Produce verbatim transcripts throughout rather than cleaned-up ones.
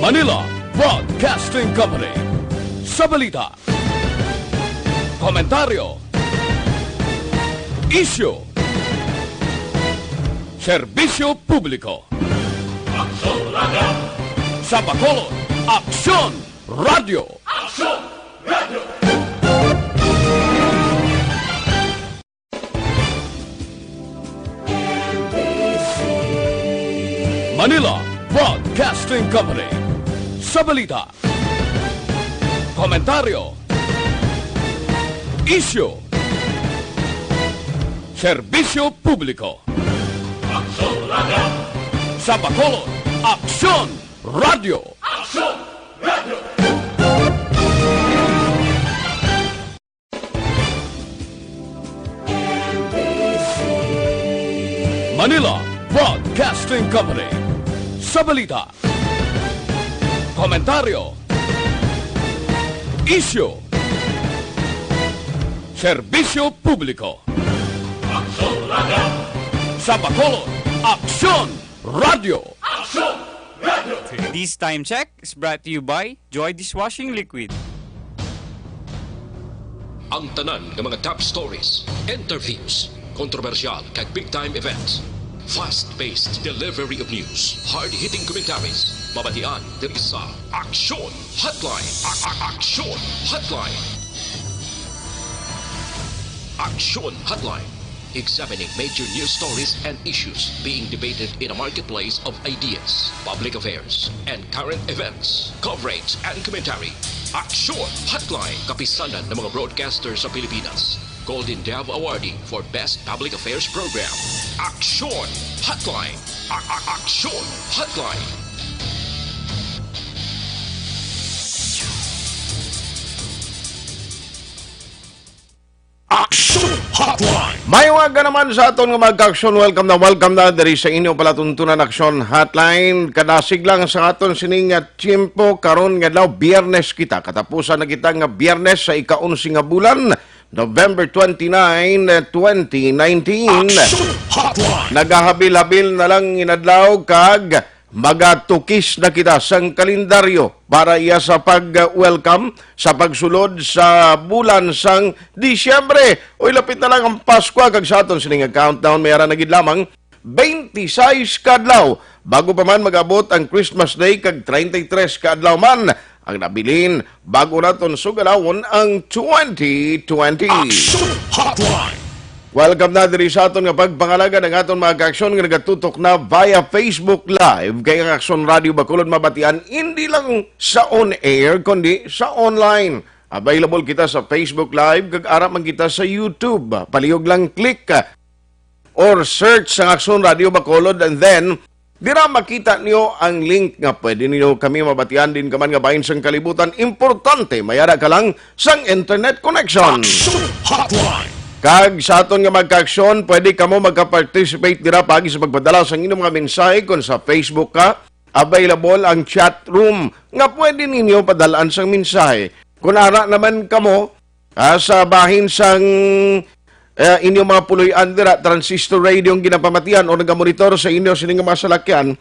Manila Broadcasting Company. Sa balita, komentaryo, isyu, serbisyo publiko. Aksyon Radio! Sa Bacolod, Aksyon Radio! Aksyon Radio! Manila Broadcasting Company. Sa balita, komentaryo, isyu, serbisyo publiko. Aksyon Radio! Sa Bacolod, Aksyon Radio! Aksyon Radio! Manila Broadcasting Company. Sa balita, komentaryo, isyu, serbisyo publiko. Aksyon Radio! Sa Bacolod, Aksyon Radio! Aksyon Radio! This time check is brought to you by Joy Dishwashing Liquid. Ang tanan nga mga top stories, interviews, kontrobersyal kag big time events, fast-paced delivery of news, hard-hitting commentaries, mabatian diri sa Aksyon Hotline. A- a- Aksyon Hotline. Aksyon Hotline. Examining major news stories and issues being debated in a marketplace of ideas, public affairs, and current events. Coverage and commentary. Aksyon Hotline. Kapisanan ng mga broadcaster sa Pilipinas. Golden Dove Awardee for Best Public Affairs Program. Aksyon Hotline. A- a- Aksyon Hotline. Aksyon Hotline. May umaga naman sa aton nga mag-aksyon. Welcome na, welcome na diri sa inyo palatuntunan Aksyon Hotline. Kadasig lang sa aton sining nga tiyempo karon nga daw Biyernes kita. Katapusan na kita nga Biyernes sa ika-onse nga bulan, November twenty-nine, twenty nineteen. Aksyon Hotline. Nagahabil-habil na lang inadlaw kag magatukis na kita sang kalendaryo para iya sa pag-welcome sa pagsulod sa bulan sang Disyembre. Uy, lapit na lang ang Pasko, kag sa aton sining countdown, may ara na gid lamang twenty-six ka adlaw bago pa man mag-abot ang Christmas Day, kag treinta y tres ka adlaw man ang nabilin bago naton sugalawon ang twenty twenty. Aksyon Hotline. Welcome na diri sa aton nga pagpangalagad ang aton mga kaaksyon nga nagatutok na via Facebook Live, kay ang Aksyon Radio Bacolod mabatian hindi lang sa on-air, kundi sa online. Available kita sa Facebook Live, kag ara man kita sa YouTube. Palihog lang click or search sang Aksyon Radio Bacolod, and then dira makita niyo ang link nga pwede niyo kami mabatian din ka man nga bahin sang kalibutan. Importante, may ara ka lang sang internet connection. Aksyon Hotline. Kag sa aton nga magkaaksyon, pwede kamo magka-participate dira paagi sa pagpadala sang inyong mga mensahe. Kung sa Facebook ka, available ang chat room nga pwede ninyo padalaan sang mensahe. Kung ara naman kamo, ah, sa bahin sang, eh, inyong mga puloy-an dira, transistor radio ang ginapamatian o nagamonitor sa inyo sini nga mga salakyan,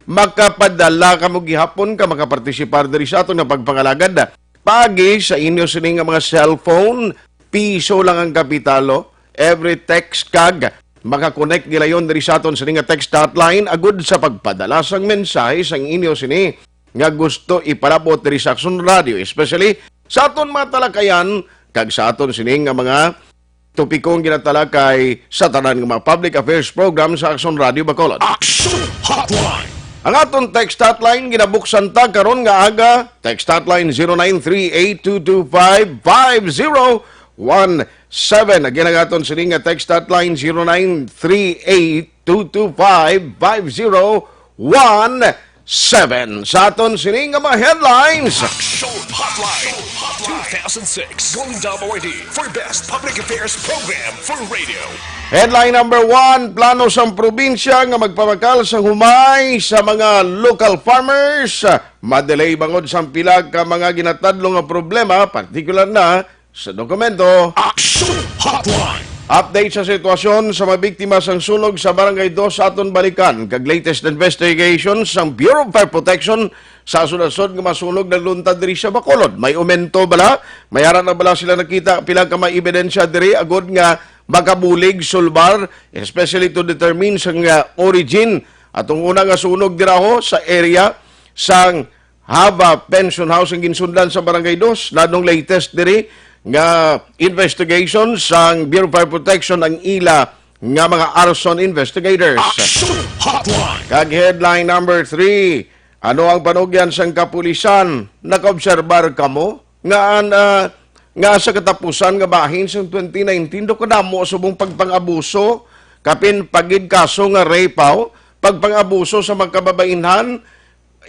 makapadala kamo gihapon ka makapartisipar diri sa aton nga pagpangalagad paagi sa inyo sini nga mga cellphone. Piso lang ang kapitalo. Every text kag makakonect gilayon diri sa aton sini nga text hotline agud sa pagpadala sang mensahe sang inyo sini nga gusto ipalabot diri sa Aksyon Radio, especially sa aton mga talakayan kag sa aton sini nga mga topiko nga ginatalakay sa tanan nga mga public affairs program sa Aksyon Radio Bacolod. Aksyon Hotline. Ang aton text hotline ginabuksan ta karon nga aga. Text hotline zero nine three eight two two five five zero one seven. Again, ang aton sini nga text hotline zero nine three eight two two five five zero one seven. Sa aton sini nga mga headlines. Aksyon Hotline two thousand six Golden Dove Awardee for Best Public Affairs Program for Radio. Headline number one, plano sang probinsya nga magpabakal sang humay sa mga local farmers. Ma-delay bangod sang pila ka mga ginatadlo nga problema, partikular na sa dokumento. Aksyon Hotline. Update sa sitwasyon sa mga biktima sang sunog sa Barangay Dos sa aton balikan, kag latest investigation sang Bureau of Fire Protection sa sunod-sunod nga mga sunog nagluntad diri sa Bacolod. May umento bala? May ara na bala sila nakita pila ka mga ebidensya diri agod nga makabulig sulbar, especially to determine sang, ah, origin? Atong una nga sunog dira ho sa area sang Hava Pension House ang ginsundan sa Barangay Dos. Nanong latest diri nga investigation sang Bureau of Fire Protection ang ila nga mga arson investigators. Action Hotline. Kag headline number three, ano ang panugyan sang kapulisan? Nakaobserbar kamo nga an-, ah, nga sa katapusan nga bahin sang twenty nineteen, do kadamo subong pagpang-abuso, kapin pagid kaso nga rape, aw, pagpang-abuso sa mga kababainhan,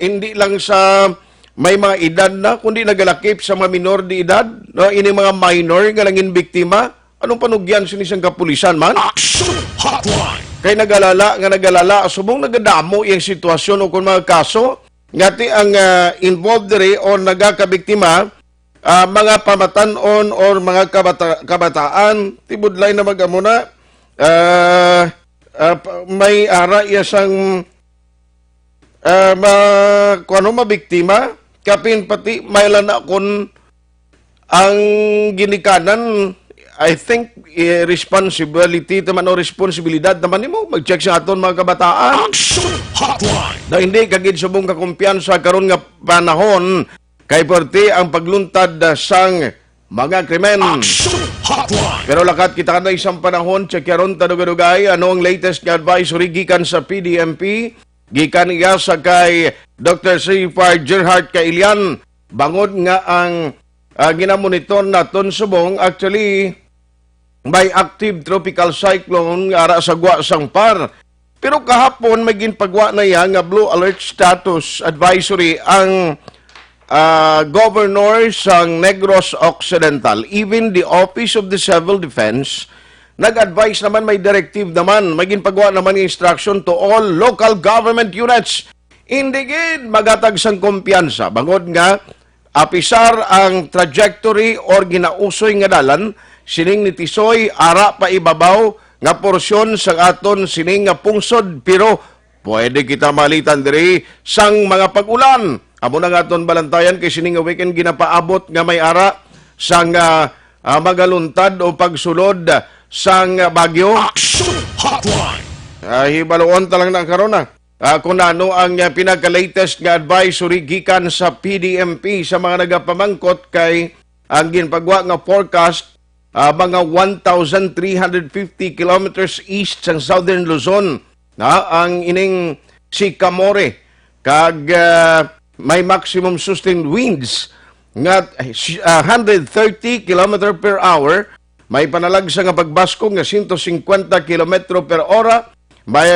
hindi lang sa may mga edad na, kundi nagalakip sa mga minor de edad, no? Ini mga minor nga nangin biktima. Anong panugyan sini sang kapulisan man? Action Hotline. Kay nagalala nga nagalala, subong nagadamo iyang sitwasyon o kung mga kaso, ngati ang, ah, involved diri o nagakabiktima, ah, mga pamatan-on or mga kabata-, kabataan, tibudlay na mag-amo na, ah, ah, pa-, may ara iya sang ah, ma-, kuno mabiktima, kapin pati may lana kon ang ginikanan, I think, eh, responsibility naman o responsibilidad naman nimo mag-check sa aton mga kabataan. Action Hotline. Na hindi kagid subong kakumpiyansa karon nga panahon kay perti ang pagluntad, ah, sang mga krimen. Action Hotline. Pero lakat kita na isang panahon, check karon ta dugay-dugay ano ang latest nga advisory gikan sa P D M P. Gikan iya sa kay Doktor Sifar Gerhard Kailian, bangod nga ang, ah, ginamonitor naton subong, actually, may active tropical cyclone nga ara sa gwa sang Par. Pero kahapon, may ginpagwa na iya nga blue alert status advisory ang, ah, governor sang Negros Occidental. Even the Office of the Civil Defense nag-advise naman, may directive naman, may ginpagwa naman nga instruction to all local government units. Hindi gid magatag sang kumpiyansa, bangod nga, apisar ang trajectory or ginausoy nga dalan sining ni Tisoy, ara pa ibabaw nga porsyon sang aton sining nga pungsod, pero pwede kita malitan diri sang mga pag-ulan. Amo na nga aton balantayan kay sining nga weekend ginapaabot nga may ara sang, ah, ah, magaluntad o pagsulod sang bagyo. Action Hotline. Ah, hibaluon ta lang na karon, ah. Ah, kung ano ang, ah, pinaka-latest nga advisory gikan sa P D M P sa mga nagapamangkot kay ang ginpagwa nga forecast, ah, mga one thousand three hundred fifty kilometers east sang Southern Luzon, na ang ining Sicamore, kag, ah, may maximum sustained winds nga, ah, hundred thirty kilometer per hour, may panalagsa nga pagbaskog nga sento singkwenta kilometro per ora, may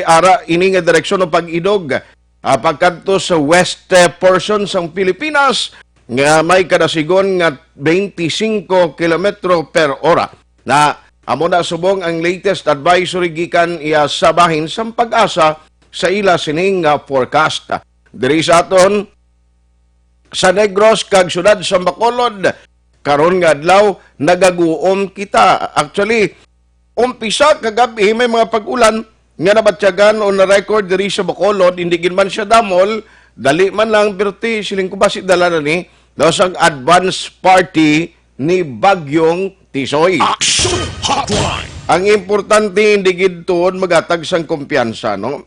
ara ini nga direksyon o pag-idog, ah, pagkadto sa west, eh, portion sang Pilipinas nga may kadasigon nga twenty-five kilometro per ora. Na amo na subong ang latest advisory gikan iya sa bahin sang PAGASA sa ila sining nga forecast. Diri sa aton, sa Negros kag siyudad sa Bacolod, karon nga adlaw nagaguom kita. Actually, umpisa kagabi may mga pag-ulan nga nabatyagan o na-record diri sa Bacolod. Hindi gid man siya damol, dali man lang, pero ti, siling ko ba si dala na ni, daw sang advance party ni Bagyong Tisoy. Action Hotline. Ang importante, hindi gid tuod magatag sang kumpiyansa, no?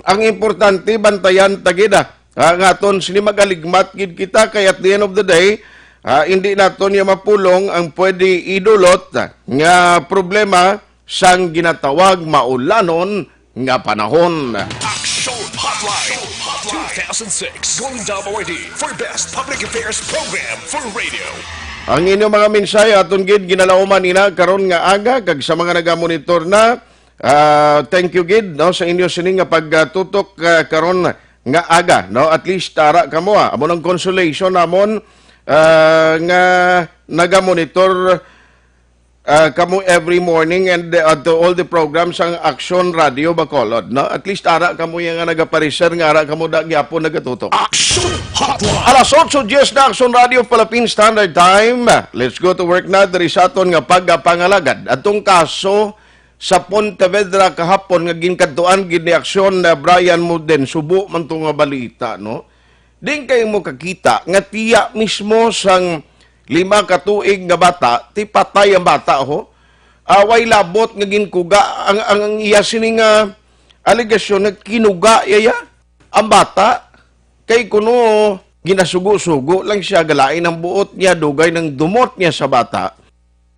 Ang importante, bantayan ta gid, ah, nga aton sini, magaligmat gid kita, kay at the end of the day, ah, hindi naton niya mapulong ang pwede idulot, ah, nga problema sang ginatawag maulanon nga panahon. Action Hotline two thousand six Golden Dome Awardee for Best Public Affairs Program for Radio. Ang inyong mga mensahe aton gid ginalauman ina karon nga aga, kag sa mga nagamonitor na, ah, thank you gid, no, sa inyo sini nga pagtutok, ah, karon nga aga, no? At least ara kamo, ah. Amo nang consolation namon, ah, nga nagamonitor ah, kamo every morning and, uh, to all the programs sang Aksyon Radio Bacolod, no? At least ara kamo yang nga nagapareser nga ara kamo da gyapon nagatutok. Action Hotline. Alas otso dies na, Aksyon Radio Philippine Standard Time. Let's go to work na diri sa aton nga pagpangalagad. Atong kaso sa Pontevedra kahapon nga ginkadtuan gid ni Aksyon na Brian Muden, subo man to nga balita, no? Din kay mo kakita nga tiya mismo sang lima ka tuig nga bata, ti patay ang bata, ho. Ah, way labot nga ginkuga ang, ang, ang iya sini nga alegasyon nga kinuga iya ang bata. Kay kuno ginasugo-sugo lang siya, galain ang buot niya, dugay nang dumot niya sa bata.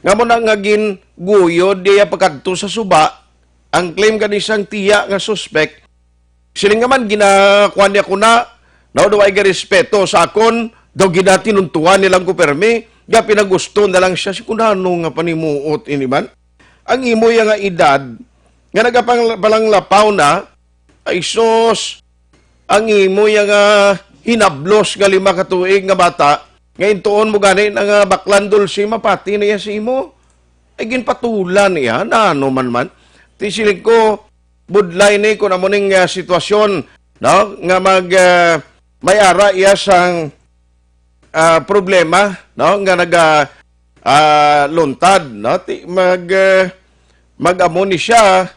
Nga mo na nga ginguyod niya pagkadto sa suba, ang claim gani sang tiya nga suspect, siling nga man, ginakuan niya ko na, daw daw ay respeto sa akon, daw ginatinuntuhan nilang ko permi, nga pinagusto na lang siya, si kunano nga panimuot ini man. Ang imo ya nga edad, nga nagapang-, palanglapaw na, ay sus, ang imo ya nga hinablos nga lima ka tuig nga bata, nga intuon mo gani na nga baklan dulce, mapati na iya sa imo. Ay ginpatulan niya, na ano man man. Ti siling ko, budlay ni kung amo ning, ah, sitwasyon, no? Nga mag, ah, may ara iya sang, ah, problema, no? Nga naga, ah, luntad, no? Ti, mag, ah, mag-amo ni siya,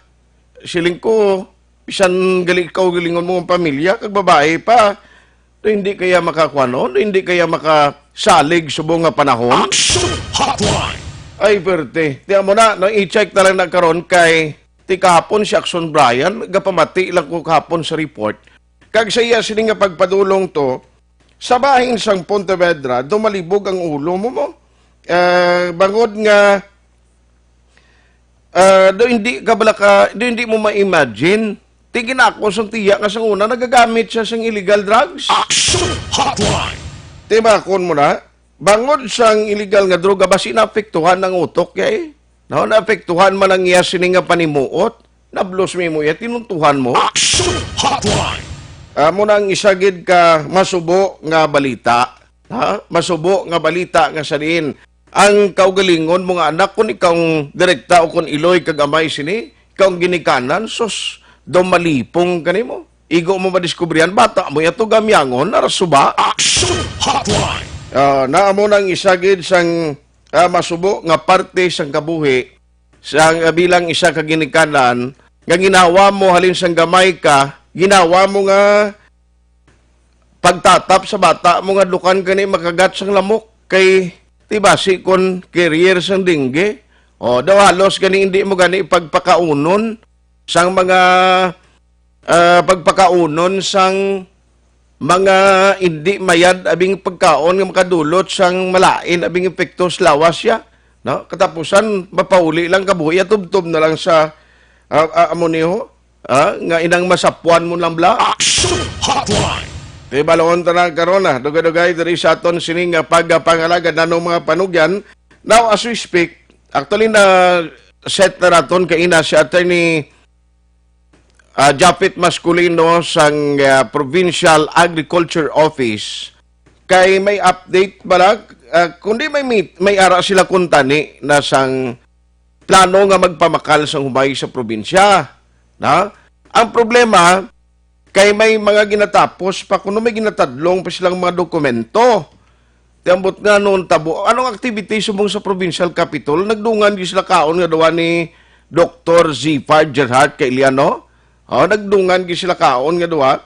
siling ko, bisan gali kaugalingon mo ang pamilya, kag babae pa, do hindi kaya makakuano, do hindi kaya makasalig subong nga panahon? Action Hotline. Ay, perte. Ti amo na, no, i-check na lang na karon kay ti kahapon si Action Brian, gapamati lang ko kahapon sa report. Kag sa iya sini nga pagpadulong to, sa bahin sang Pontevedra, dumalibog ang ulo mo mo. Eh, bangod nga, ah, do hindi ka bala ka, do hindi mo ma-imagine. Tingin ako sang tiya nga sang una nagagamit siya sang illegal drugs. Action Hotline. Tibakon mo na, bangod sang illegal nga droga, basi naapektuhan ang utok niya eh. No, naapektuhan man ang iya sini nga panimuot. Nablos mi mo iya, tinuntuhan mo. Action Hotline. Amo na ang isa gid ka masubo nga balita. Ha? Masubo nga balita nga sa diin ang kaugalingon mo nga anak, kun ikaw ang direkta o kun iloy kag amay sini, ikaw ang ginikanan, sus, daw malipong kanimo. Igo mo madiskubrihan, bata mo yato gamyangon, narasuba. Action Hotline. Ah, naa mo nang isa gid sang, ah, masubo nga parte sang kabuhi sa, ah, bilang isa ka ginikanan nga ginawa mo halin sang gamay ka, ginawa mo nga pagtatap sa bata mo nga dukan gani makagat sang lamok kay ti basi kon carrier sang dengue. O, daw halos gani hindi mo gani pagpakaunon sang mga, ah, pagpakaunon sang mga hindi mayad abing pagkaon nga makadulot sang malain abing epekto sa lawas siya, no? Katapusan, mapauli lang kabuhi, atubtob na lang sa, ah, ah, amo niyo, ah, nga inang masapuan mo lang bla. Action Hotline. Di balon ta na karon, ah, dugay-dugay diri sa aton sining, ah, pagpangalagad nanong mga panugyan. Now, as we speak, actually, na set na naton kaina si Attorney, ah, Japet Masculino sang, ah, Provincial Agriculture Office. Kay may update bala, ah, kundi may meet, may ara sila kuntani na sang plano nga magpamakal sang humay sa probinsya. Na? Ang problema, kay may mga ginatapos pa, kuno may ginatadlong pa silang mga dokumento. Ti ambot nga noon tabo, anong activity subong sa provincial capitol? Nagdungan gyud sila kaon nga duwa ni Doktor Zephyr Gerhart kay Iliano. Oh, nagdungan gyud sila kaon nga duwa.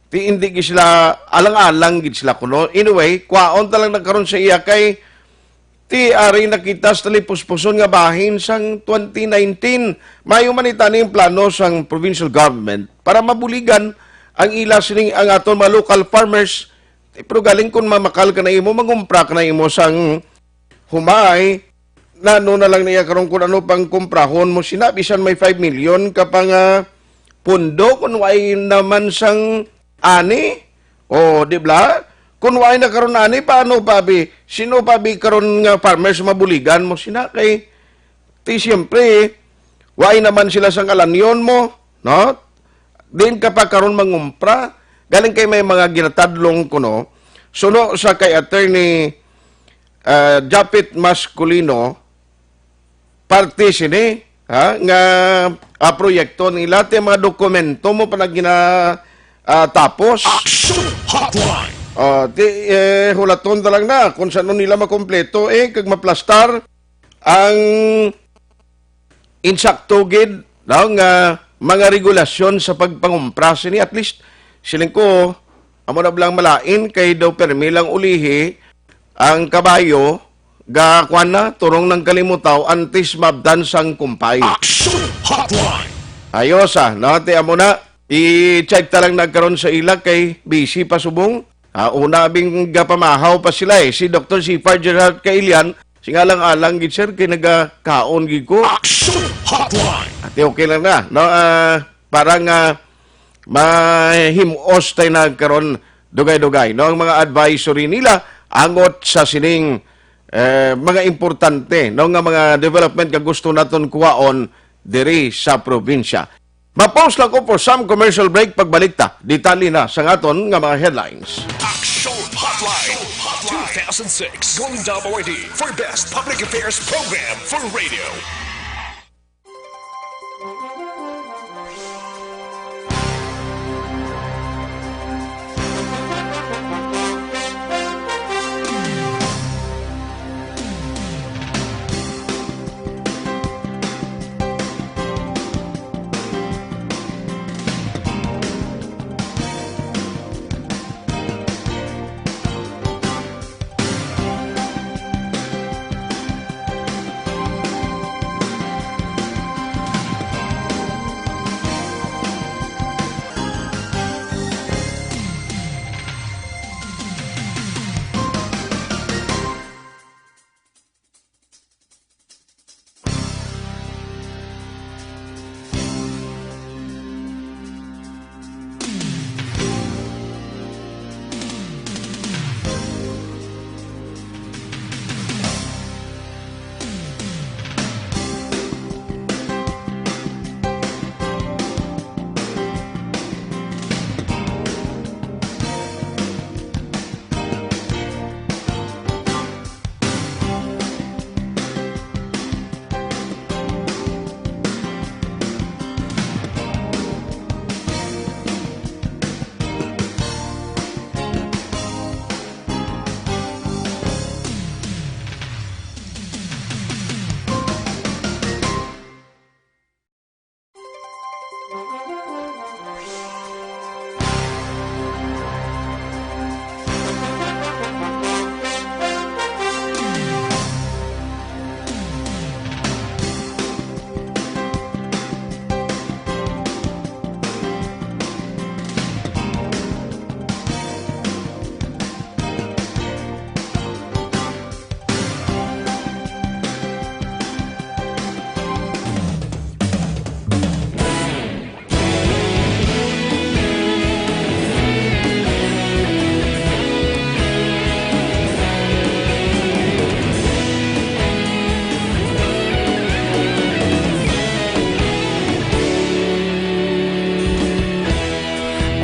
Ti hindi gyud sila alang-alang gyud sila kuno. Anyway, kwaon ta lang na karon sa iya kay ti ari nakita sa talipuspuson nga bahin sang twenty nineteen. Mayo man itani ang plano sang provincial government para mabuligan ang ila sining ang aton mga local farmers. Ti, pero galing kung mamakal ka na imo, mangumpra ka na imo sang humay, nano na lang niya karon kung ano pang kumprahon mo sina, bisan may five million ka pa nga pundo, kung way naman sang ani, o, di ba? Kung way na karon ani, paano pa, bi? Sino pa, bi, karon nga farmers mabuligan mo sina? Kay, ti, siyempre, way naman sila sang alanyon mo, no? Din ka pa karon mangumpra, galing kay may mga ginatadlong kuno, suno sa kay Attorney, ah, Japet Masculino, parte sini, ha, nga, ah, proyekto nila, ti mga dokumento mo pa na gina, ah, tapos. Action Hotline. Ah, ti, eh, hulaton na lang na kung saan nila makompleto, eh, kag maplastar ang insakto gid, no, nga mga regulasyon sa pagpangumpra sini. At least, siling ko, amo na lang malain kay daw permi lang ulihi ang kabayo, ga, kuwan na, turong ng kalimutaw antes mabdan sang kumpay. Action Hotline. Ayos, ah, no? Ti amo na, i-check ta lang nagkaron sa ila kay busy pa subong. Ah, una bing gapamahaw pa sila, eh. Si Doktor Sifar Gerard Kailian, singalang-alang gid, sir, kay nagakaon gid ko. Action Hotline. Ate, okay lang na, no? Ah, para nga mahimos tayo na karon dugay-dugay, no? Ang mga advisory nila angot sa sining, eh, mga importante, no, nga mga development nga gusto naton kuwaon diri sa probinsya. Ma-pause lang ko for some commercial break. Pagbalik ta, detalye na sa aton nga mga headlines. Action Hotline two thousand six Golden Dome Awardee for Best Public Affairs Program for Radio.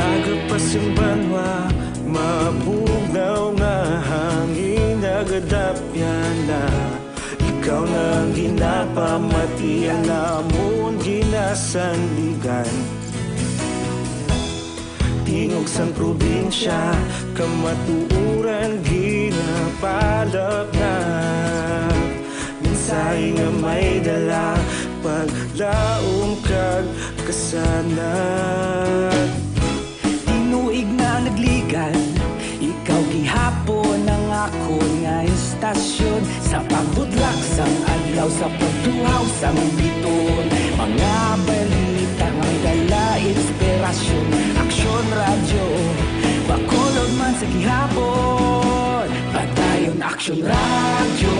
Aga pa sing banwa, mabugnaw nga hangin nagadapyan na. Ikaw na ang ginapamati, ang amon ginasandigan. Tingog sang probinsya, kamatuoran ginapalapnap. Mensahe nga may dala, paglaom kag kasanag. Tinuig na nagligan, ikaw gihapon ang akon nga istasyon. Sa pagbudlak sang adlaw, sa pagtuhaw sang biton, mga balita nga may dala inspirasyon. Aksyon Radyo, Bacolod man sa gihapon. Padayon Aksyon Radyo,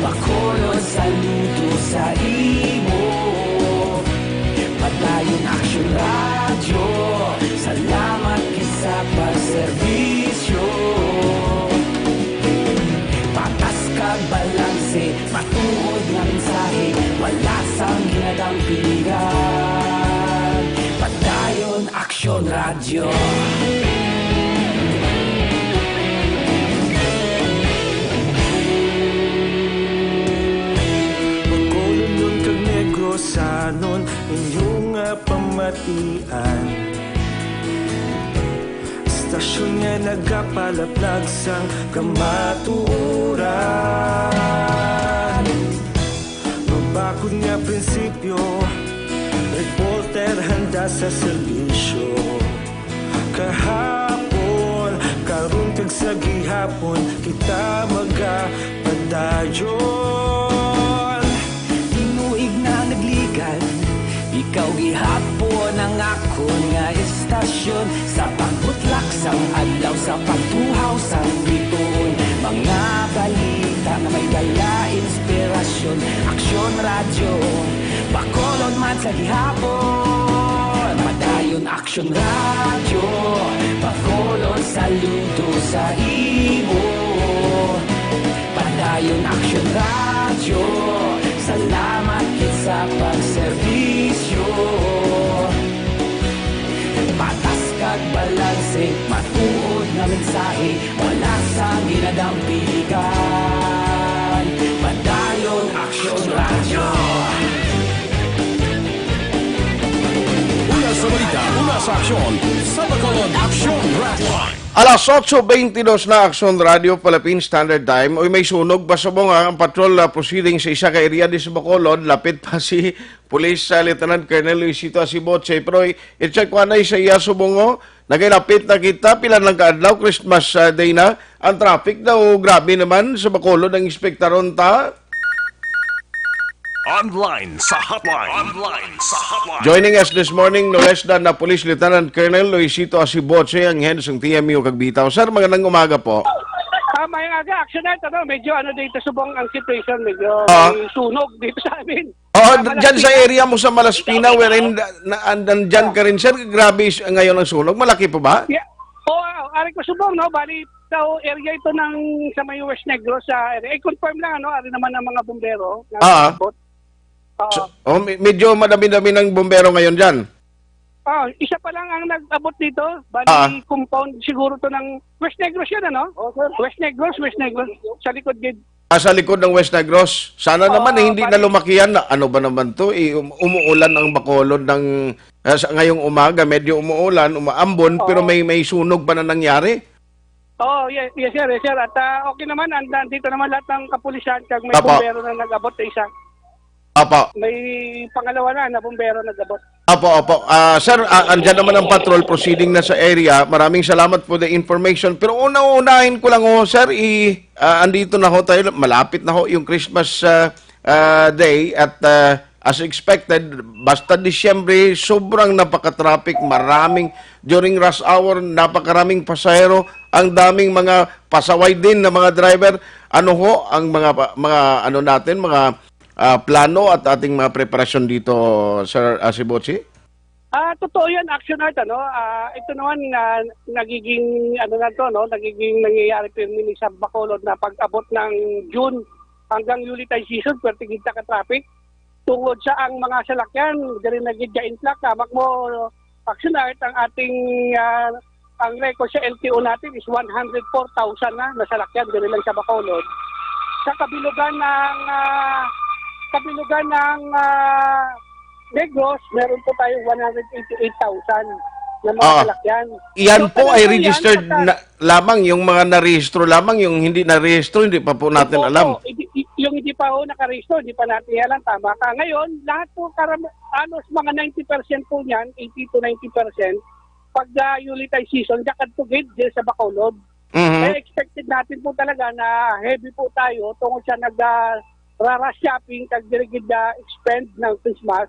Bacolod, saludo sa imo. Padayon Aksyon Radyo, salamat gid sa pagserbisyo. Patas kag balanse, matuod nga mensahe, wala sang ginadampingan. Padayon Aksyon Radyo. Bacolod Sanon inyong nga pamatian, istasyon nga nagapalaplag sang kamatuoran. Mabakod nga prinsipyo, reporter handa sa serbisyo. Kahapon, karon kag sa gihapon, kita magapadayon. Tinuig na nagligad, ikaw gihapon ang akon nga istasyon. Sa pagbutlak sang adlaw, sa pagtuhaw sang bituon, mga balita nga may dala inspirasyon. Aksyon Radyo, Bacolod man sa gihapon. Padayon Aksyon Radyo, Bacolod saludo sa imo. Padayon Aksyon Radyo, salamat gid sa pagserbisyo. Patas kag balanse, matuod nga mensahe, wala sang ginadampiligan. Padayon Aksyon Radyo. Una sa balita, una sa aksyon, sa Bacolod Aksyon Radyo. Alas otso bentidós na, Aksyon Radyo Philippine Standard Time. Uy, may sunog pa subong, ah, ang patrol, ah, proceeding sa isa ka area di sa Bacolod. Lapit pa si Police, ah, Lieutenant Colonel Luisito Asiboche. Pero i-, i-check ko anay sa iya subong, oh. Nagailapit na kita, pila lang ka adlaw, Christmas, ah, Day na. Ang traffic daw, grabe naman sa Bacolod ang ekspektaron ta. Online sa hotline. Online sa hotline. Joining us this morning, no less than na Police Lieutenant Colonel Luisito Asiboche, ang head sang T M U kag Bitaw. Sir, magandang umaga po. Ah, may aga, action night, ano, medyo ano dito subong ang situation, medyo Ah. may sunog dito sa amin. Oh, Ah, dyan sa Malaspina. Area mo sa Malaspina, wherein na, na, nandyan ka rin, sir, grabe s-, ngayon ang sunog. Malaki po ba? Yeah. Oh, ah, ari ko subong, no, bali, daw area ito ng sa may West Negros, sa area. I-confirm lang, ano, ari naman ang mga bumbero na Ah. nag-abot. Oo. So, oh, me-, medyo madami-dami ng bumbero ngayon dyan. Ah, isa pa lang ang nag-abot dito. Bali, Ah. compound siguro to ng West Negros yan, ano? Oh, sir. West Negros, West Negros. Sa likod gid. Ah, sa likod ng West Negros. Sana Oo, naman, eh, hindi na bali lumakihan na. Ano ba naman to? Eh, um-, umuulan ang Bacolod ng, ah, sa, ngayong umaga. Medyo umuulan, umaambon, Oo. pero may, may sunog pa na nangyari. Oh, yes, yes, sir, yes, sir. At, ah, okay naman, and, nandito naman lahat ng kapulisan, kag may Apo. bumbero na nag-abot sa isa. Apo. May pangalawa na, na bumbero nag-abot. Apo, apo. Ah, sir, ah, andyan naman ang patrol proceeding na sa area. Maraming salamat for the information. Pero una-unahin ko lang, oh, sir, i-, ah, andito na ho tayo. Malapit na ho yung Christmas, ah, ah, Day. At, ah, as expected, basta Disyembre, sobrang napaka-traffic. Maraming, during rush hour, napakaraming pasahero. Ang daming mga pasaway din na mga driver. Ano ho ang mga pa-, mga ano natin, mga, ah, plano at ating mga preparasyon dito, Sir, ah, Sibochi? Ah, totoo yan, Action Art, ano? Ah, ito naman, ah, nagiging, ano na to, no? Nagiging nangyayari pirmi ni sa Bacolod na pag-abot ng June hanggang Yulitay season, pwerte kita ka traffic. Tungod sa ang mga salakyan, diri na gid ka-influx, tama mo, Action Art, ang ating, ah, ang record sa L T O natin is one hundred four thousand na nasalakyan diri lang sa Bacolod. Sa kabilugan ng, ah, kabilugan ng, ah, Negros, meron po tayong one hundred eighty-eight thousand na mga Ah, salakyan. Iyan So, po ay talaga yan, registered pagka na lamang, yung mga narehistro lamang, yung hindi narehistro, hindi pa po Hindi po, alam. Hindi, i-, yung hindi pa ho nakarehistro, hindi pa natin alam. Tama ka. Ngayon, lahat po, karam-, halos mga ninety percent po niyan, eighty to ninety percent, pag, ah, Yulitay season, diyan kadto gid, diyan sa Bacolod. Mhm. Kaya expected natin po talaga na heavy po tayo tungod sa nag, ah, rara shopping kag diri gid, ah, expend ng Christmas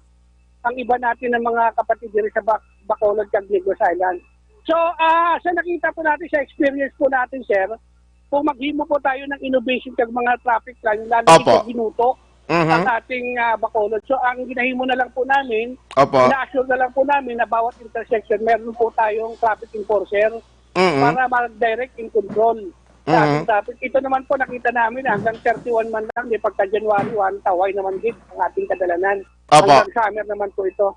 ang iba natin ng mga kapatid diri sa Bac-, Bacolod kag Negros Island. So, ah, sa nakita po natin, sa experience po natin, sir, kung maghimo po tayo ng innovation kag mga traffic plan, lalo Opo. dito ginutok Mhm. ang ating, ah, Bacolod. So, ang ginahimo na lang po namin, Opo. ina-assure na lang po namin na bawat intersection, meron po tayong traffic enforcer Mhm. para mag-direct in control sa ating Mhm. traffic. Ito naman po, nakita namin, hanggang thirty-one man lang, di pagka January one, taway naman din ang ating kadalanan. Opo. Hanggang summer naman po ito.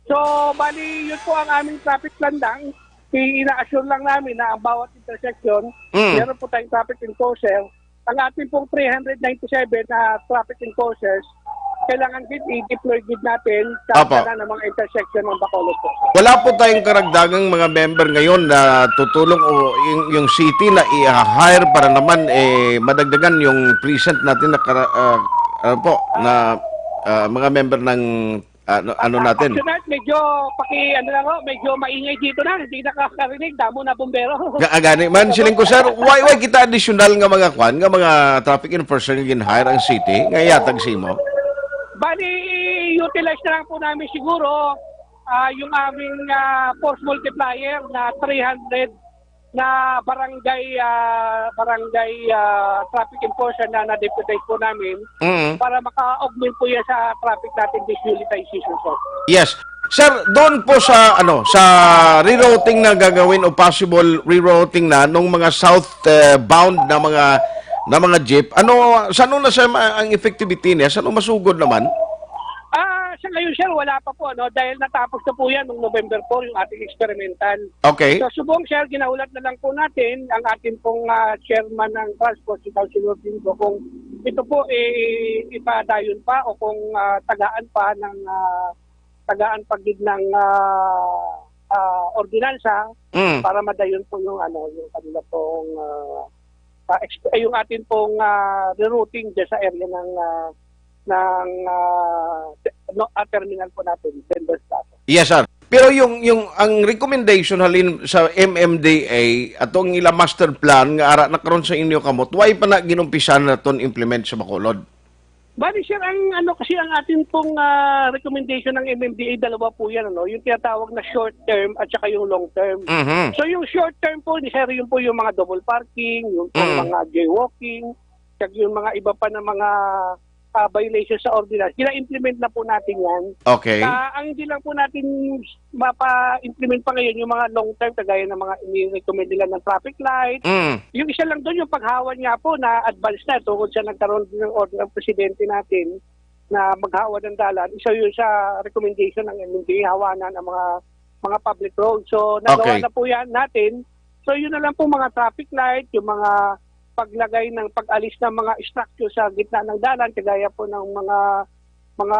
So, bali, yun po ang aming traffic plan lang. I-, ina-assure lang namin na ang bawat intersection, Mm. meron po tayong traffic enforcer. Ang ating pong three hundred ninety-seven na traffic enforcers, kailangan gid i-deploy gid natin sa Apo. Tanan ng mga intersection ng Bacolod po. Wala po tayong karagdagang mga member ngayon na tutulong o yung, yung city na i-hire para naman, eh, madagdagan yung present natin na kara-, ah, ano po, na, ah, mga member ng, ah, ano, ano natin. Actually, medyo paki-, ano lang ho, medyo maingay dito na, hindi nakakarinig, damo na bumbero. Ga-, ah, gani man, siling ko, sir, why, why kita additional nga mga kwan, nga mga traffic enforcer nga gin-hire ang city, nga yatag simo? Bali, utilize na lang po namin siguro, ah, yung aming, ah, force multiplier na three hundred na barangay, ah, barangay, ah, traffic enforcer na na-deputize po namin Mm. para maka-augment po yan sa traffic natin this unitization, sir. Yes. Sir, doon po sa, ano, sa rerouting na gagawin o possible rerouting na nung mga south, eh, bound na mga, na mga jeep, ano, saan na siya ma-, ang effectivity niya? Saan masugod naman? Ah, sa ngayon, sir, wala pa po, ano, dahil natapos na po yan nung November four, yung ating experimental. Okay. So, subong, sir, ginahulat na lang po natin ang ating pong, ah, chairman ng transport, si Councilor Bingo, kung ito po, eh, ipadayon pa o kung, ah, tagaan pa ng, ah, tagaan pa gid ng, ah, ah, ordinansa Mm. para madayon po yung, ano, yung kanila pong, ah, ah, exp-, eh, yung atin pong, ah, rerouting dyan sa area ng, ah, ng, ah, te-, no, ah, terminal po natin, Denver Plaza. Yes, sir. Pero yung, yung, ang recommendation halin sa M M D A, atong ila master plan nga ara na karon sa inyo kamot, why pa na ginumpisan naton implement sa Bacolod? Bali, sir, ang ano kasi, ang atin pong, ah, recommendation ng M M D A, dalawa po yan, ano? Yung tinatawag na short term at saka yung long term. Mhm. So, yung short term po, ni sir, yun po yung mga double parking, yung pong Mm. mga jaywalking, kag yung mga iba pa na mga, ah, violation sa ordinance. Gina-implement na po natin yan. Okay. Ah, ang hindi lang po natin mapa-implement pa ngayon yung mga long term, kagaya ng mga ini-recommend nila ng traffic light. Mm. Yung isa lang doon, yung paghawan nga po na advance na tungkol sa nagkaroon din ng order ng presidente natin na maghawan ng dalan. Isa yun sa recommendation ng M M D A, hawanan ang mga, mga public road. So, nagawa Okay. na po yan natin. So, yun na lang po, mga traffic light, yung mga paglagay ng, pag-alis ng mga structure sa gitna ng dalan, kagaya po ng mga, mga,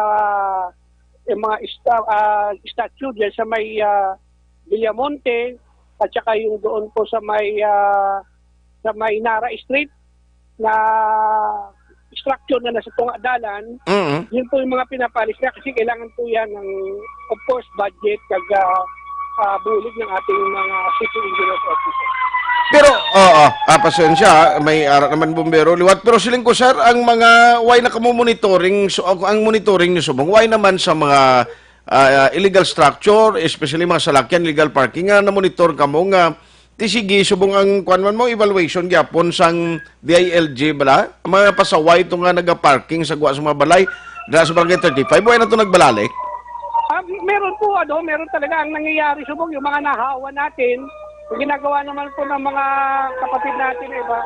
yung mga sta-, ah, statue dyan sa may, ah, Villamonte, at saka yung doon po sa may, ah, sa may Nara Street na structure na nasa tunga dalan, Mm. yun po yung mga pinapalis na kasi kailangan po yan ng, of course, budget kag, ah, ah, bulig ng ating mga city engineers officer. Pero, oo, ah, pasensya, ah, may ara naman bumbero liwat. Pero siling ko, sir, ang mga, why na kamo monitoring? So, ang, ang monitoring niyo subong, why naman sa mga, ah, illegal structure, especially mga salakyan, illegal parking, nga na-monitor kamo nga, ti sige, subong ang, kwan man mo, evaluation gyapon sang D I L G bala? Ang mga pasaway to nga nagaparking sa gwa sa mga balay, dira sa Barangay thirty-five, why na to nagbalalik? Ah, meron po, ano, meron talaga ang nangyayari, subong yung mga nahawa natin, yung ginagawa naman po ng mga kapatid natin, iba.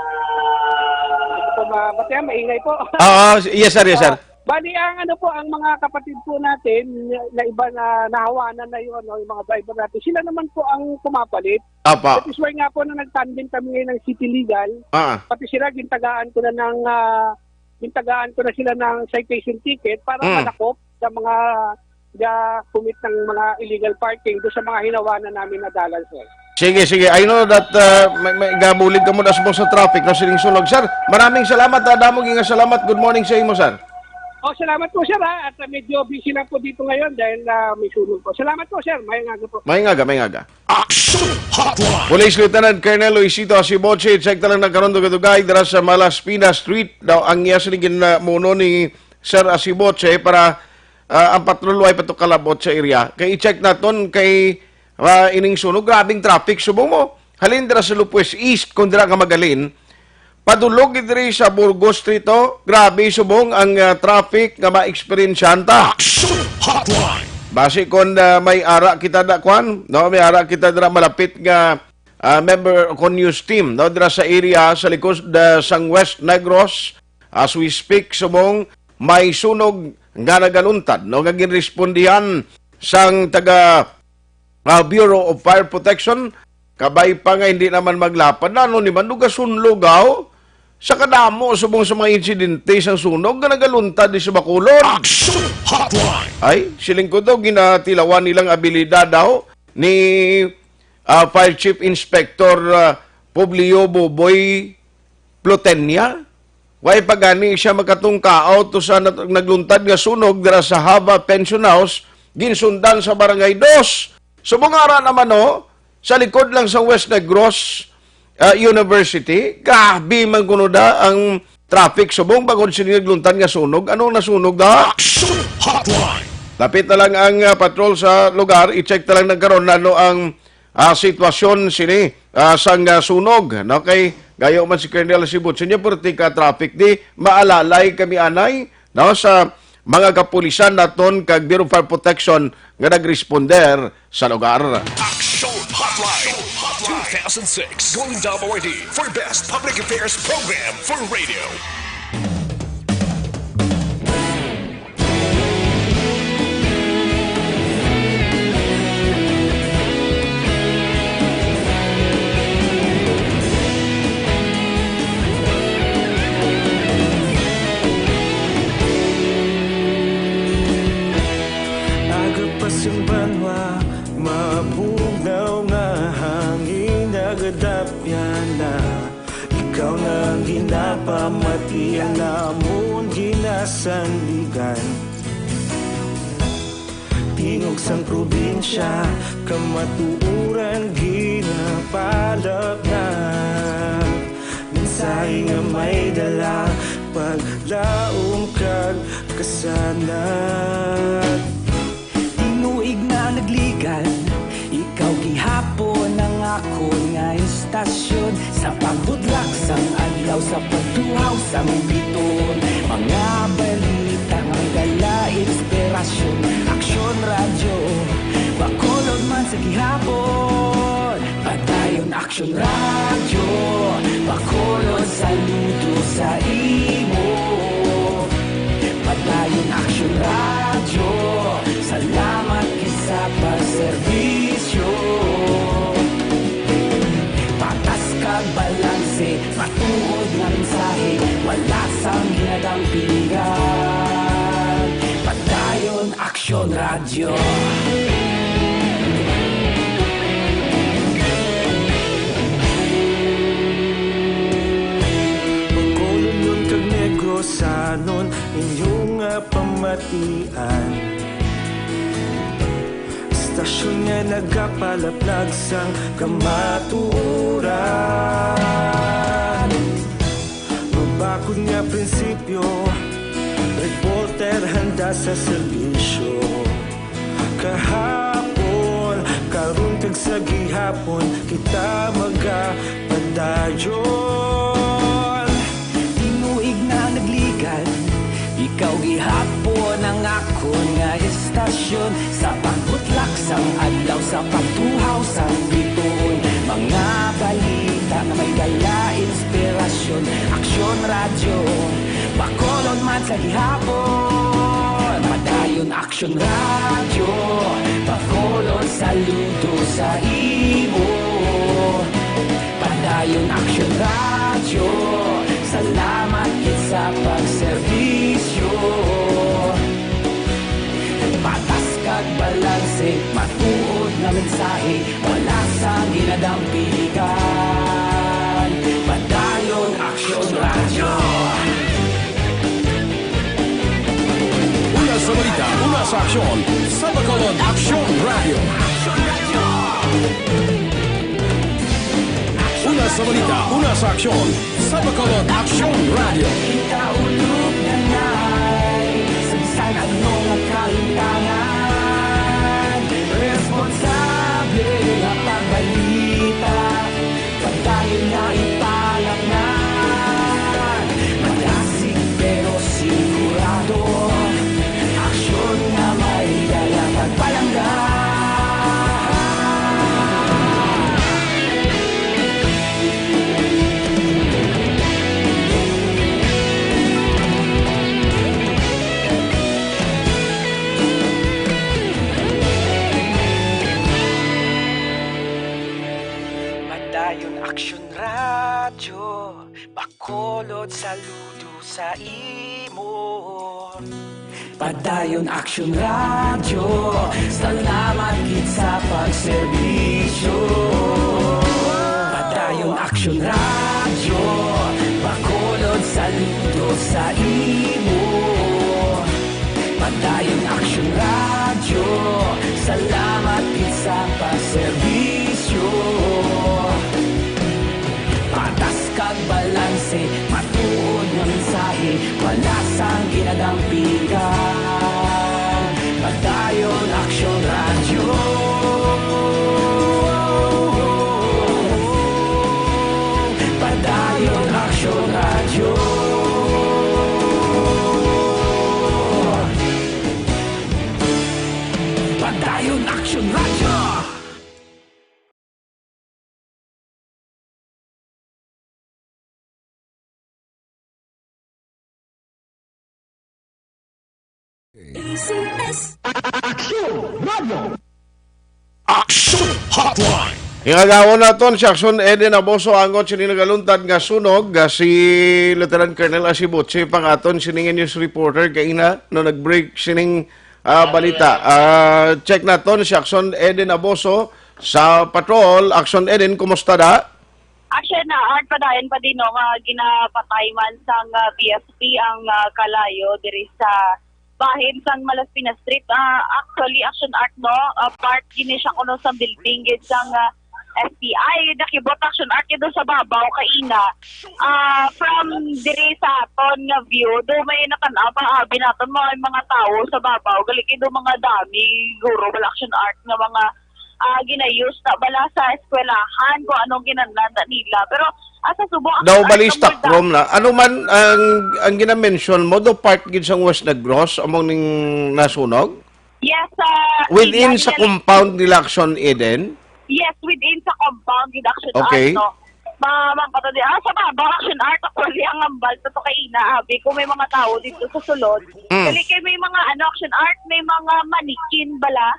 Ito po, ma-, ba't yan? Maingay po. Ah, ah, yes, sir, yes, sir. Ah, bali, ang ano po, ang mga kapatid po natin na iba na nahawanan na yung, ano, yung mga driver natin, sila naman po ang pumapalit. Apa. That is why nga po na nag-tandem kami ngayon ng City Legal. Ah. Pati sila, gintagaan ko na ng, ah, gintagaan ko na sila ng citation ticket para Mm. malakop sa mga ga-commit ng mga illegal parking doon sa mga hinawanan namin na dalan, sir. Sige, sige. I know that, uh, may, may gabulig ka muna sa, sa traffic, no, sining sunog. Sir, maraming salamat, ha. Damo nga salamat. Good morning sa imo, sir. Oh, salamat po, sir, ha. At, uh, medyo busy lang po dito ngayon dahil, uh, may sunog po. Salamat po, sir. Mayang aga po. Mayang aga, mayang aga. Action Hotline. Police Lieutenant Colonel Luisito Asiboche, check ta lang nagkaroon dugay-dugay dira sa Malaspina Street daw ang iya sini ginamuno ni Sir Asiboche para, ah, ang patrol way pa to kalabot sa area. Kay i-check naton kay, ah, ining sunog, grabing traffic subong mo. Halin dira sa Lupwes East, kung dira ka magalin, padulog diri sa Burgos Street, oh. Grabe subong ang, ah, traffic nga ma-experience ta. Action Hotline. Basi kon, ah, may ara kita da, kwan, no? May ara kita dira malapit nga, ah, member o kon news team, no? Dira sa area, sa likod, ah, sang West Negros, as we speak, subong may sunog nga nagaluntad, no? Nga ginrespondihan sang taga, ah, Bureau of Fire Protection, kabay pa nga hindi naman maglapad. Na, ano ni man, lugason lugaw? sa kadamo subong sa mga insidente sang sunog nga nagaluntad di sa Bacolod. Action Hotline! Ay, siling ko daw, ginatilawan nilang abilidad daw ni, ah, Fire Chief Inspector, ah, Publio Boboy Plotenia. Way pa gani siya makatungkaot to sa nat-, nagluntad nga sunog dira sa Hava Pension House, ginsundan sa Barangay Dos. Subong ara naman, no, sa likod lang sa West Negros, ah, University, grabe man kuno da ang traffic subong bangod sini nagluntad nga sunog. Ano ang nasunog da? Action Hotline! Lapit na lang ang, ah, patrol sa lugar. I-check na lang na karon ano ang, ah, sitwasyon sini, ah, sang, ah, sunog, no? Kay gayo man si Colonel Sibutson niya, purti ka traffic di, maalalay kami anay, no, sa mga kapulisan naton kag Bureau of Fire Protection nga nagresponder sa lugar. Action Hotline two thousand six Golden Dome Awardee for Best Public Affairs Program for Radio. Aga pa sing banwa, mabugnaw nga hangin, nagadapyan na. Ikaw na ang ginapamati, ang amon ginasandigan. Tingog sang probinsya, kamatuoran ginapalapnap. Mensahe nga may dala, paglaom kag kasanag. Tinuig na nagligan, ikaw gihapon ang akon nga istasyon. Sa pagbudlak sang adlaw, sa pagtuhaw sang bituon, mga balita nga may dala inspirasyon. Aksyon Radyo, Bacolod man sa gihapon. Padayon Aksyon Radyo, Bacolod, saludo sa imo. Padayon Aksyon Radyo, salamat gid sa pagserbisyo. Patas kag balanse, matuod nga mensahe, wala sang ginadampigan. Padayon Aksyon Radyo. Bacolodnon kag Negrosanon, inyo nga pamatian. Istasyon nga nagapalaplag sang kamatuoran. Mabakod nga prinsipyo, reporter handa sa serbisyo. Kahapon, karon kag sa gihapon, kita magapadayon. Tinuig na nagligan, ikaw gihapon ang akon nga istasyon. Sa pagbutlak sang adlaw, sa pagtuhaw sang bituon, mga balita nga may dala inspirasyon. Aksyon Radyo, Bacolod man sa gihapon. Padayon Aksyon Radyo, Bacolod, saludo sa imo. Padayon Aksyon Radyo, salamat gid sa pagserbisyo. Patas kag balanse, matuod nga mensahe, wala sang ginadampigan. Padayon Aksyon Radyo. Una sa balita, una sa aksyon, sa Bacolod Aksyon Radyo. Una sa balita, una sa aksyon, sa Bacolod Aksyon Radyo. Kita ulog na nay, sa bisan ano nga kalimtangan, responsable nga pagbalita. Padayon nga ipalapnan, madasig pero sigurado. Aksyon nga may dala pagpalangga. Padayon Aksyon Radyo, Bacolod, saludo sa imo. Padayon Aksyon Radyo, salamat gid sa pagserbisyo. Padayon Aksyon Radyo, Bacolod, saludo sa imo. Padayon Aksyon Radyo, salamat gid sa pagserbisyo. Patas kag balanse, matuod nga mensahe, wala sang ginadampigan. Padayon Aksyon Radyo. Padayon Aksyon Radyo. Padayon Aksyon Radyo. A C S. Aksyon Radio. Aksyon Hotline. Ingagawon naton si Aksyon Eden Aboso, angot sini nagaluntad nga sunog, ah, si Lieutenant Colonel Asibuchi, pangaton sining news reporter kaina no nag-break sining, ah, balita. Ah, check naton si Aksyon Eden Aboso sa patrol. Aksyon Eden, kumusta da? Aksyon na, Art, padayon pa din, no, nga ginapatay man sang, ah, B F P ang, ah, kalayo diri sa bahin sang Malaspina Street. Ah, actually, Aksyon Art, no, ah, part gini siya kuno sa building gid sang, ah, F B I. Nakibot Aksyon Art gid sa babaw kaina. Ah, from diri sa aton nga view, do may natan-aw pa abi naton mga, mga tawo sa babaw. Gali kay do mga dami, guro, wala Aksyon Art nga mga, ah, ginayos na bala sa eskwelahan kung anong ginanlan na nila. Pero, ah, sa Subo, ang Daw ang bali stock room na. Ano man ang, ang ginamention mo, do part gid sang West Negros among ning nasunog? Yes, ah, Within ina sa nila compound nila Action Eden? Yes, within sa compound gid Action Okay. Art, no? Ma-, mangkot di, ah, sa babaw Action Art, actually, ang hambal to, to kay ina, abi ko may mga tao dito sa sulod. Mm. Dali kay may mga, ano, Action Art, may mga manikin bala.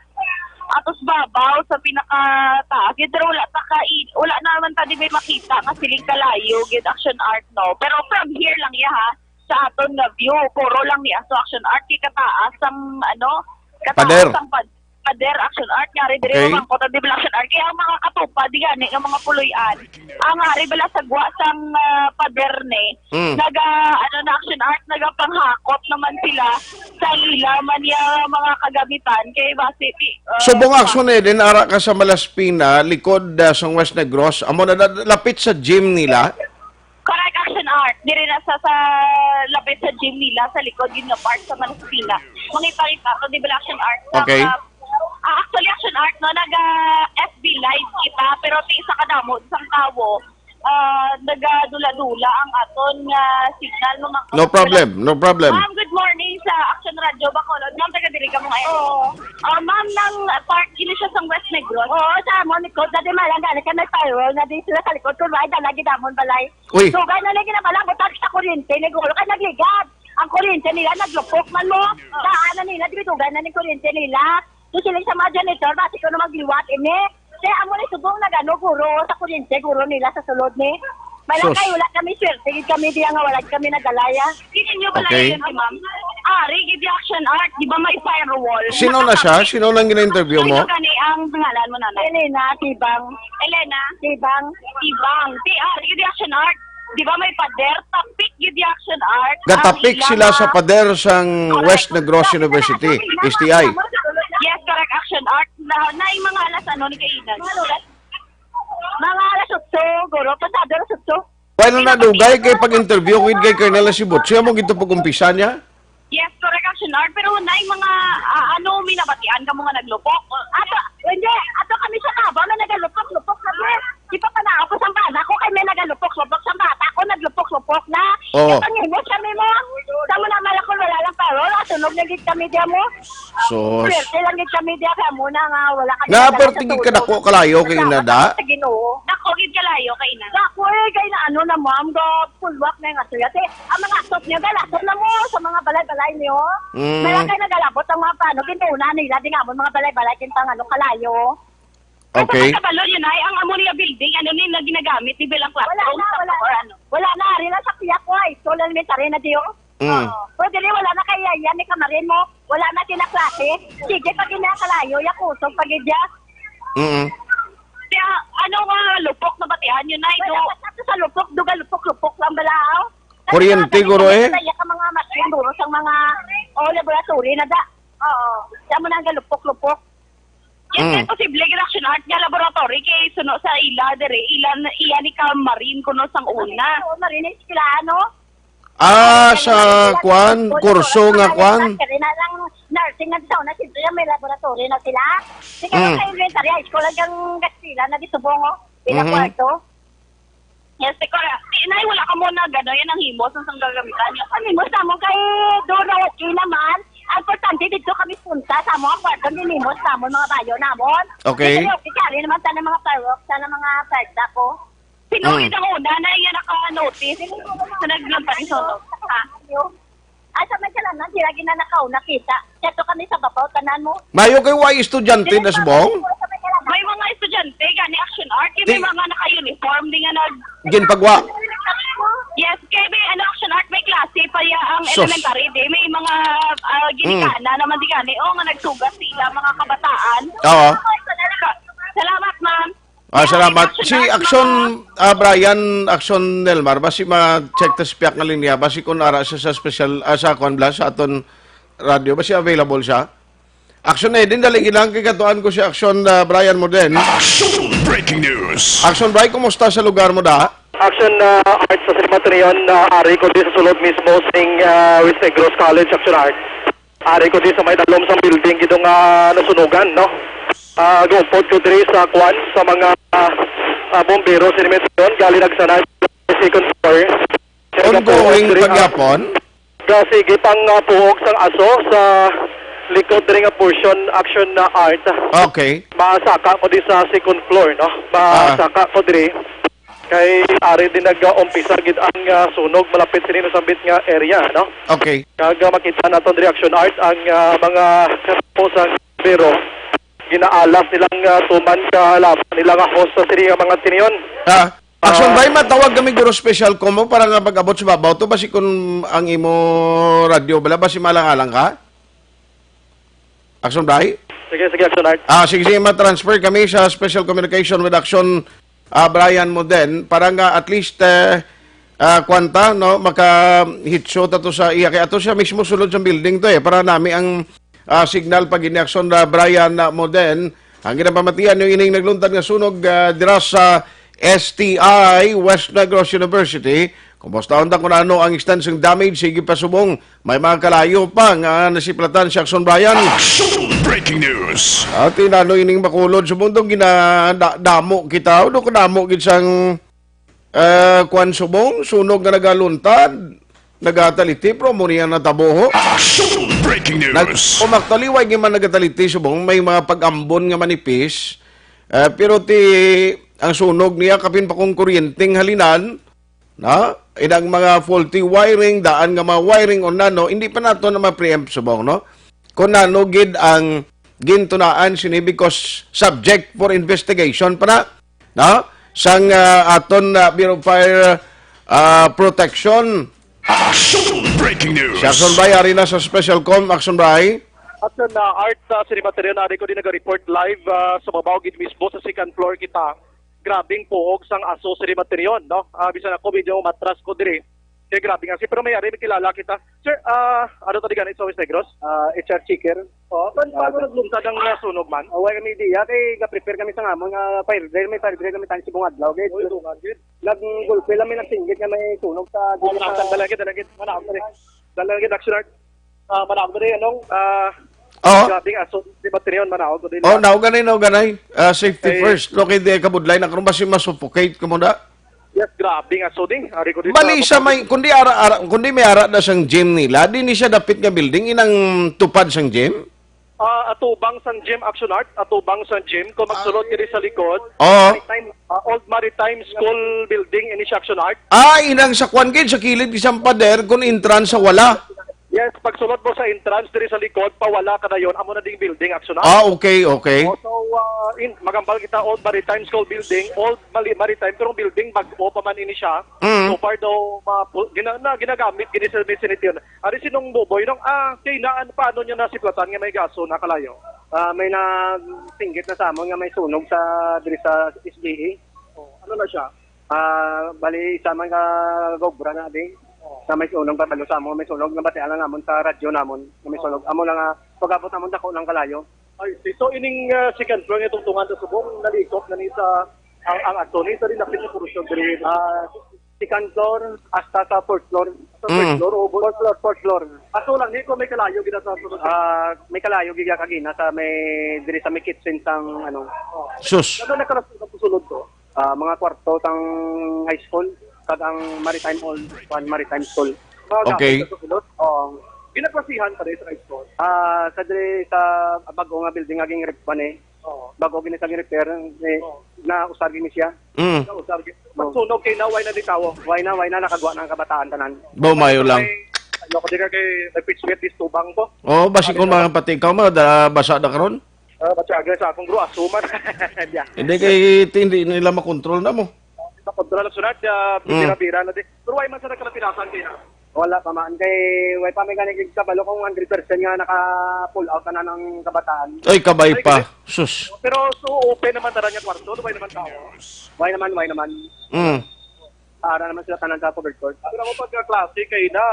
Atos babaw sa pinakataas. Yun, pero wala ta ka, wala naman ta di may makita nga siling kalayo, gid Action Art, no? Pero from here lang, ya, ha? Sa aton nga view, puro lang ni aso Action Art, kay kataas ang, ano, kataas Pader. Ang pad-, pader Action Art, nga rin diri Okay. mamangkot ang Action Art. Kaya ang mga katupad, di gani, nga mga puloy-an, ang ari bala sa gwa sang, ah, pader ni, Mm. naga, ano na Action Art, nagapanghakot naman sila sa ila man niya mga kagamitan. Kay basi, ti-, ah, Subong sa Action Eden, ara ka sa Malaspina, likod, ah, sang West Negros, amo na, na, lapit sa gym nila. Correct Action Art. Diri na sa, sa lapit sa gym nila, sa likod, yun nga part sa Malaspina. Mangita-ngita, so, di ba Action Art? Sa, Okay. ah, ah, actually, Action Art, no, naga F B Live kita, pero ti sa kadamo, isang tawo, ah, nagadula-dula ang aton nga signal, no, mga No problem, no problem. Ma'am, good morning sa Action Radio Bacolod. Ma'am, taga diri ka mga Oo. Ah, ma'am, nang part, kini siya sa West Negros. Oo, sa amon, likod na di malang gani kay may firewall na di sila sa likod. Kung wala, dala, gidamon balay. Uy. Dugay na lang ginabalabot ang sa kuryente ni Gulo kay nagligad. Ang kuryente nila naglupok man mo. Daan na nila, dugay na ning kuryente nila. So, sila sa mga janitor, basi ko na magliwat ini. Kaya amo ni subong nagano, guro, sa kuryente, guro nila sa sulod ni. May lang Sus. Kayo, wala kami swerte, gid kami diya nga wala kami nagalaya. Di ninyo ba Okay. Layo yun, si ma'am? Ah, Reggae Action Art, di ba may firewall? Sino na siya? Sino nang gina-interview mo? Sino gani ang ngalan mo, nanay? Elena Tibang. Elena? Tibang. Tibang. Ti, ah, Reggae Action Art. Di ba may pader? Tapik gid di Action Art. Gatapik Ang sila ilang sa mga pader sang Correct. West Negros Sa University, pinaka-, S T I. Yes, correct, Action Art. Na, na yung mga alas ano ni Kainan. Mga alas otso, guro. Pasado alas otso. Wala na dugay kay pag-interview ko kay Colonel Sibutso, amo gid to pag-umpisa niya. Yes, correct, Action Art. Pero na yung mga, ah, ano, may nabatian ka mga naglupok? Ato, hindi. Ato kami sa Taba, may nagalupok-lupok na, sir. Di pa pa na ako sa bata ko, kay may nagalupok-lupok sa bata ko, naglupok-lupok na. Oo. Kaya pangimot kami mo. Sa mo naman ako, wala lang parol. Ah, sunog na gid kami diyan mo. Sus. Swerte lang gid kami diyan, kaya mo na nga, wala kami Nga, nagdala sa perti gid ka sunog. Dako kalayo kay Salamat inada? Sa Ginoo. Dako gid kalayo kay ina. Dako, eh, kay na ano na, ma'am, ga, pulwak na yung aso. Yate, ang mga asop niya, galason na mo sa mga balay-balay niyo. Mm. Malakay na galabot ang mga pano, ginuna nila, di nga mo mga balay-balay, kintang ano, kalayo. Okay. Sa kabalo yun ay, ang amo niya building, ano ni na ginagamit ni bilang classroom wala na, sa wala or na. Ano? Wala na, ari na sa Piyak, wa, school elementary na diyo. Mm. Oo. Pero dili, wala na kay Yaya ni Kamarin mo. Wala na sila klase. Sige, pag ina kalayo, ya kusog, pag idya. Mm. Kaya, ano nga, lupok na batihan yun ay, wala do? Sa lupok, duga lupok-lupok lang bala, oh. Kuryente, guro, eh. Kaya ka mga machine, guro, sa mga, oh, laboratory na da. Oo. Kaya mo na ang galupok-lupok. Yes, mm. Kay posible gid Action Art nga laboratory kay suno sa ila diri, ila na, iya ni Kamarin kuno sang una. Oo, Marines sila, ano? Ah, sa kwan, kurso nga kwan? Kaya na lang nursing na sa una, siyempre may laboratory na sila. Sige, mm. Sa elementary high school, hanggang Kastila na di subong, oh. Pila kwarto? Yes, te, correct. Inay, wala ka mo na gano'n yan ang himos ang gagamitan niya. Ang himos namon kay Dora, okay naman. Ang importante dito kami punta sa among kwarto, ang himos namon, mga bayo namon. Okay. Hindi kayo, kikari naman sana mga parok, sana mga parda po. Sino mm. Ang una na yung naka-notice? Sa naglampay solo. Ha? Ay, sa may kalanan, sila ginanakaw nakita. Kato kami sa babaw, tanan mo. Mayo kay wa estudyante na subong? May mga estudyante, gani Action Art, kay may mga naka-uniform, di nga nag- Ginpagwa. Yes, kay may, ano, Action Art, may klase pa ya ang sus. Elementary, di. May mga, ah, ginikanan naman, di gani. O, nga nagsugat sila, mga kabataan. Oo. Sa-, salamat, ma'am. Ah, salamat. Si Action, ah, Brian, Action Nelmar, basi ma-check ta si Piak nga linya, basi kung ara siya sa special, ah, sa kuan bala, sa aton radio, basi available siya. Action Edin, dali lang kay katuan ko si Action, ah, Brian mo din. Action Breaking News. Action Brian, kumusta sa lugar mo da? Action, ah, Art sa Sinimatrion, ah, ari ko di sa sulod mismo sing, ah, West Negros College, Action Art. Ari ko di sa may dalom sang building gid nga nasunugan, no? Ah, gumpot ko diri sa kwan, sa mga, ah, ah, bombero sa Sinimatrion, gali nagsanay sa second floor. Ongoing pagyapon? Sige pang, ah, puhog sang aso sa likod diri nga portion, Action na Art. Okay. Masaka ko di sa second floor, no? Ah. Masaka ko diri. Kay ari din nag-umpisa gid ang, ah, sunog malapit sini sa sambit nga area, no? Okay. Kag, ah, makita naton diri, Action Art, ang, ah, mga katapo sang bombero, ginaalas nilang, ah, tuman ka laban nila nga host sa sini nga mga tinion. Ah, Action, ah, bay, matawag kami, guro, special ko mo para nga pag-abot sa babaw to, basi kung ang imo radyo bala, basi malang-alang ka? Action, bay? Sige, sige, Action Art. Ah, sige, sige, ma-transfer kami sa Special Communication with Action, ah, Brian mo din, para nga at least, eh, ah, kwanta, no, makahitso ta to sa iya. Kay ato siya mismo sulod sa building to, eh, para nami ang, ah, signal pag ini, Action, ah, Brian, ah, mo din. Ang ginapamatian nyo ining nagluntad nga sunog, ah, dira sa S T I, West Negros University. Kumusta unta kung ano ang extent sang damage? Sige pa subong. May mga kalayo pa nga nasiplatan si Action Brian. Action Breaking News. At inano ining makulod subong dong gina-, da-, damo kita. Ano ko damo gid sang, eh, kwan subong? Sunog nga nagaluntad. Nagataliti, pero mo niya natabo, ho. Action Breaking Nag-, News. Kung actually, way nga man nagataliti subong, may mga pag-ambon nga manipis. Eh, pero ti, ang sunog niya, kapin pa kung kuryenteng halinan, na, inang mga faulty wiring, daan nga mga wiring o nano, hindi pa nato na ma-preempt subong, no? Kung nano gid ang gintunaan sini because subject for investigation pa na, no? Sang, ah, aton, ah, Bureau of Fire, ah, Protection. Action Breaking News. Si Action Bray, ari na sa Special Com, Action Bray. Action na Art, ah, sa Sinimatrion, ari ko din nag-report live, ah, sa babaw gid mismo sa second floor kita. Grabing puhog sang aso sa Sinimatrion, no? Ah, bisan ako medyo matras ko diri. Kay grabe nga, si, pero may ari, may kilala kita. Sir, ah, ano to di ganit sa West Negros? Ah, H R checker. Oo, pa-, paano nagluntad ang, ah, sunog man? Ah, wala kami idea. Kay ga-prepare kami sa ngamon nga fire drill. May fire drill kami tani sa bunga adlaw, gid. Uy, dungan, gid. Naggulpe lang, may nagsinggit nga may sunog sa Oo, gilid sa nagtanggal lang, gid, lang, gid. Manaog na rin. Dala lang, gid, Action Art. Ah, manaog na rin, anong, ah, Oo. Grabe nga, so, di ba, Trion, manaog na rin. Oh, nauganay, nauganay. Ah, safety Eh, first. Okay, di kabudlay na karon ba si ma-suffocate ka mo na? Yes, grabe nga, so, ding, ari ko din Mali sa sa may, kundi ara, ara, kundi may ara na sang gym nila, di ni siya dapit nga building, inang tupad sang gym? Ah, atubang sang gym, Action Art, atubang sang gym, kung magsulod ka di sa likod, Oo. Maritime, ah, Old Maritime School Building, ini siya Action Art. Ah, inang sa kwan gid, sa kilid, isang pader, kung entrance sa wala. Yes, pagsulod mo sa entrance diri sa likod, pawala ka dayon, amo na ding building, Action Art. Ah, okay, okay. Oh, so, uh, in, magambal kita, old maritime school building, old mali, maritime, pero building, bag-o pa man ini siya. Mm. So far daw, ma, pu- gina, na, ginagamit, gini sa may sinitiyon. Ari sinong buboy, nung, ah, kay naan, paano nyo nasiplatan nga may gaso na kalayo? Ah, may nagsinggit na sa amon nga may sunog sa diri sa S D A. Oh, ano na siya? Ah, bali sa man ka gobra na di. Sa may sunog pa balo sa amon, may sunog nga batian lang namon sa radyo namon. Nga may sunog. Amo lang nga pag-abot namon dako lang kalayo. Ay, si so ining uh, second floor nga tungtungan sa subong, nalikop na ni sa ang ang ato ni sa dinapit sa kurusyon diri. Ah, second floor hasta sa fourth floor. Sa third Mm. floor o Fourth floor, fourth floor. Ato lang ni kung may kalayo gid sa sulod. Ah, may kalayo gid kagina sa may diri sa may kitchen sang ano. Sus. Ano na kalas sa sulod to? Ah, mga kwarto sang high school kag ang maritime hall, one maritime school. Mga Okay. gamit sa sulod. Oo. Ginaklasihan pa rin sa high school. Ah, sa diri sa bago nga building nga ging-rep man eh. Oo. Bago gini sa repair eh, Oo. na usar gini siya. Mm. Sa usar gid. Pagsunog kay na, way na di tawo. Why na, why na nakagwa na ang kabataan tanan. Ba, mayo lang. May, ano ko di ka kay may pitch wet this tubang ko. Oh, basi kung mga pati ikaw, ma, da, basa na karon. Ah, batyaga sa akong gro, asuman. Yeah. Hindi kay hindi nila makontrol na mo. Sa kontra lang sunod, ah, Mm. bira-bira na di. Pero way man sa nagkalapilasan kay na. Wala pa man kay why pa may gani gid kabalo kung hundred percent nga naka pull out na ng kabataan. Ay, kabay pa. Sus. Pero so open naman tanan nga kwarto, way naman tao. Why naman, why naman? Mm. Ara naman sila tanan sa covered court. Pero mo pagkaklase kay na,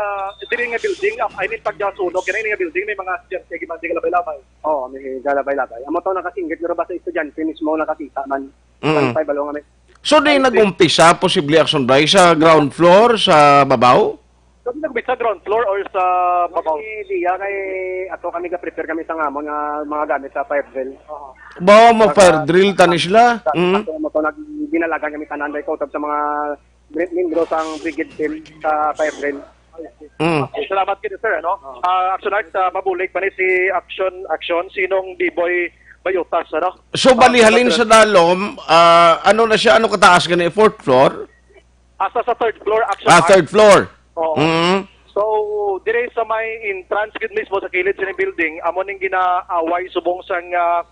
diri nga building, ah, I mean pagkasunog, kaya nga building may mga estudyante gimandi ka labay-labay. Oo, may galabay-labay. Amo to nakasinggit pero basta estudyante mismo nakakita man. Mm. Pay balo nga may So, di nag-umpisa, posible, Action Bray, sa ground floor, sa babaw? So, di nagmit sa ground floor or sa babaw? Kay diya kay ato kami ga-prepare kami sa ngamon nga mga gamit sa fire drill. Ba, mo fire drill tani sila? Mm. Ato mo to nag ginalagan kami tanan day kautob sa mga bri- membro sang brigade team sa fire drill. Mm. Okay, salamat kini sir, ano? Ah, Action Art, ah, mabulig pa ni si Action, Action, sinong D-Boy Bayutas, ano? So, bali halin sa dalom, ah, ano na siya, ano kataas gani, fourth floor? Hasta sa third floor, Action Ah, Art. third floor. Oo. Mm. So, dire sa may entrance gid mismo sa kilid sa building, amo ning ginaaway subong sang ah,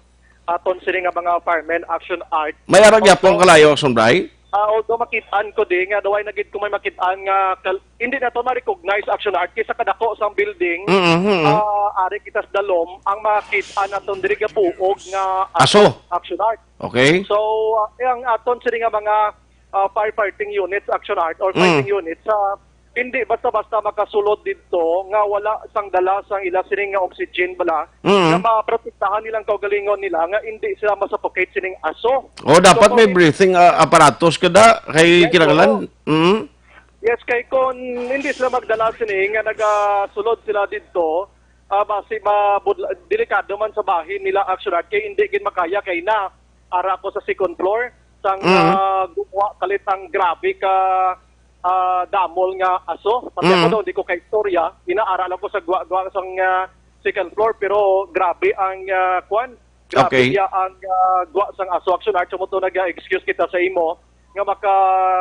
aton sini nga mga firemen, Action Art. May ara gyapon kalayo, Action Bray? Ah, although makit-an ko di nga, daw ay nagid ko may makit-an nga kal- hindi nato ma-recognize, Action Art, kay sa kadako sang building. Mm, mm, mm. Ah, ari kita sa dalom, ang makit-an naton diri gabuog nga Aso. Action Art. Okay? So, ah, ang aton sini nga mga ah, firefighting units, Action Art, or Mm. fighting units, ah, hindi basta-basta makasulod dito nga wala sang dala sang ila sining nga oxygen bala Mm. nga maprotektahan nilang kaugalingon nila nga hindi sila masuffocate sining aso. O, dapat So, may kung- breathing ah, apparatus kada kay Yes, kinahanglan. oo. Mm. Yes, kay kung hindi sila magdala sini nga nagasulod sila dito, ah, basi mabudla, delikado man sa bahin nila, Action Art, kay hindi gid makaya kay na ara ko sa second floor sang Mm. ah, guwa kalit ang grabe ka ah, damol nga aso. Pati Mm. ako daw, hindi ko kay istorya. Inaara lang ko sa guwa-guwa sang ah, second floor, pero grabe ang ah, kwan. Grabe Okay. niya ang ah, guwa sang aso. Action Art, so mo to nag-excuse kita sa imo nga maka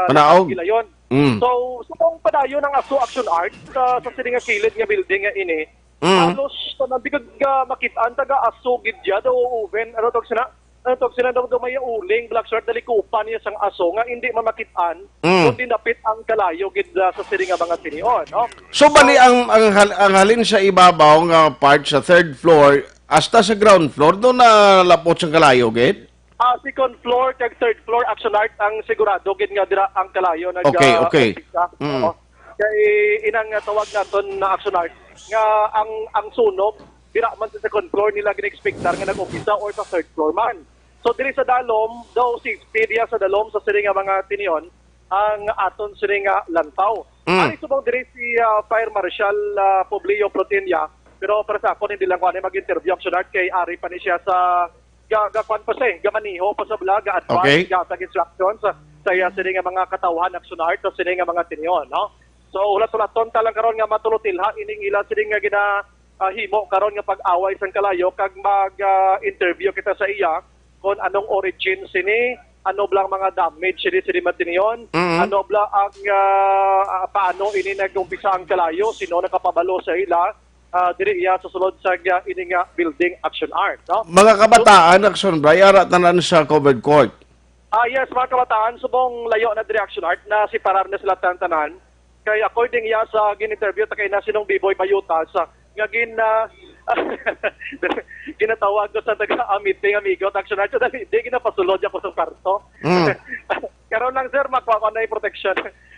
Panaog. Gilayon. Mm. So, subong padayon ang aso, Action Art, sa, sa sini nga kilid nga building nga ini. Mm. Halos tanan di ka ah, makit-an taga aso gid ya daw, oven, ano tawag sina? Ano tawag sina daw, daw may uling, Black Shark, dalikupan niya sang aso nga hindi mamakit-an Mm. kundi napit ang kalayo gid ah, sa sini nga mga tinion, no? So, bali ang ang, hal- ang halin sa ibabaw nga part sa third floor hasta sa ground floor, doon na lapot sa kalayo gid? Ah, second floor kag third floor, Action Art, ang sigurado gid nga dira ang kalayo nag Okay, ah, okay. umpisa. Mm. Oo. Kay inang nga tawag naton na, Action Art, nga ang ang sunog dira man sa second floor nila gina-expectar nga nag-umpisa or sa third floor man. So diri sa dalom, daw safety diya sa dalom sa sini nga mga tinion ang aton sini nga lantaw. Mm. Ari subong diri si ah, Fire Marshal ah, Publio Protinia, pero para sa ako hindi lang ko ani mag-interview, Action Art, kay ari pa ni siya sa ga, ga kwan pa siya, eh, gamaniho pa sa bala, ga-advise, Okay. gatag instructions sa, sa iya sini nga mga katawhan, Action Art, sa sini nga mga tinion, no? So, ulat-ulaton ta lang karon nga matulotilha ining ila sini nga gina ah, himo karon nga pag-away sang kalayo kag mag ah, interview kita sa iya kung anong origin sini, ano bala ang mga damage sini, sini Matinion, Mm. ano bala ang, ah, ah, paano ini nag-umpisa ang kalayo, sino nakapabalo sa ila, ah, diri iya sa sulod sa, ah, ini nga building Action Art, no? Mga kabataan, Action Bri, ara tanan sa covered court. Ah, yes, mga kabataan, subong layo na diri Action Art, na separar na sila tan-, tanan. Kay according iya sa gin-interview ta kay na sinong Biboy Bayutas, ah, nga gin-, ah, ginatawag ko sa taga, ah, meeting, amigo, ta Action Art, dali, di ginapasulod ako sa kwarto. Mm. Karon lang, sir, makuha ko na yung protection.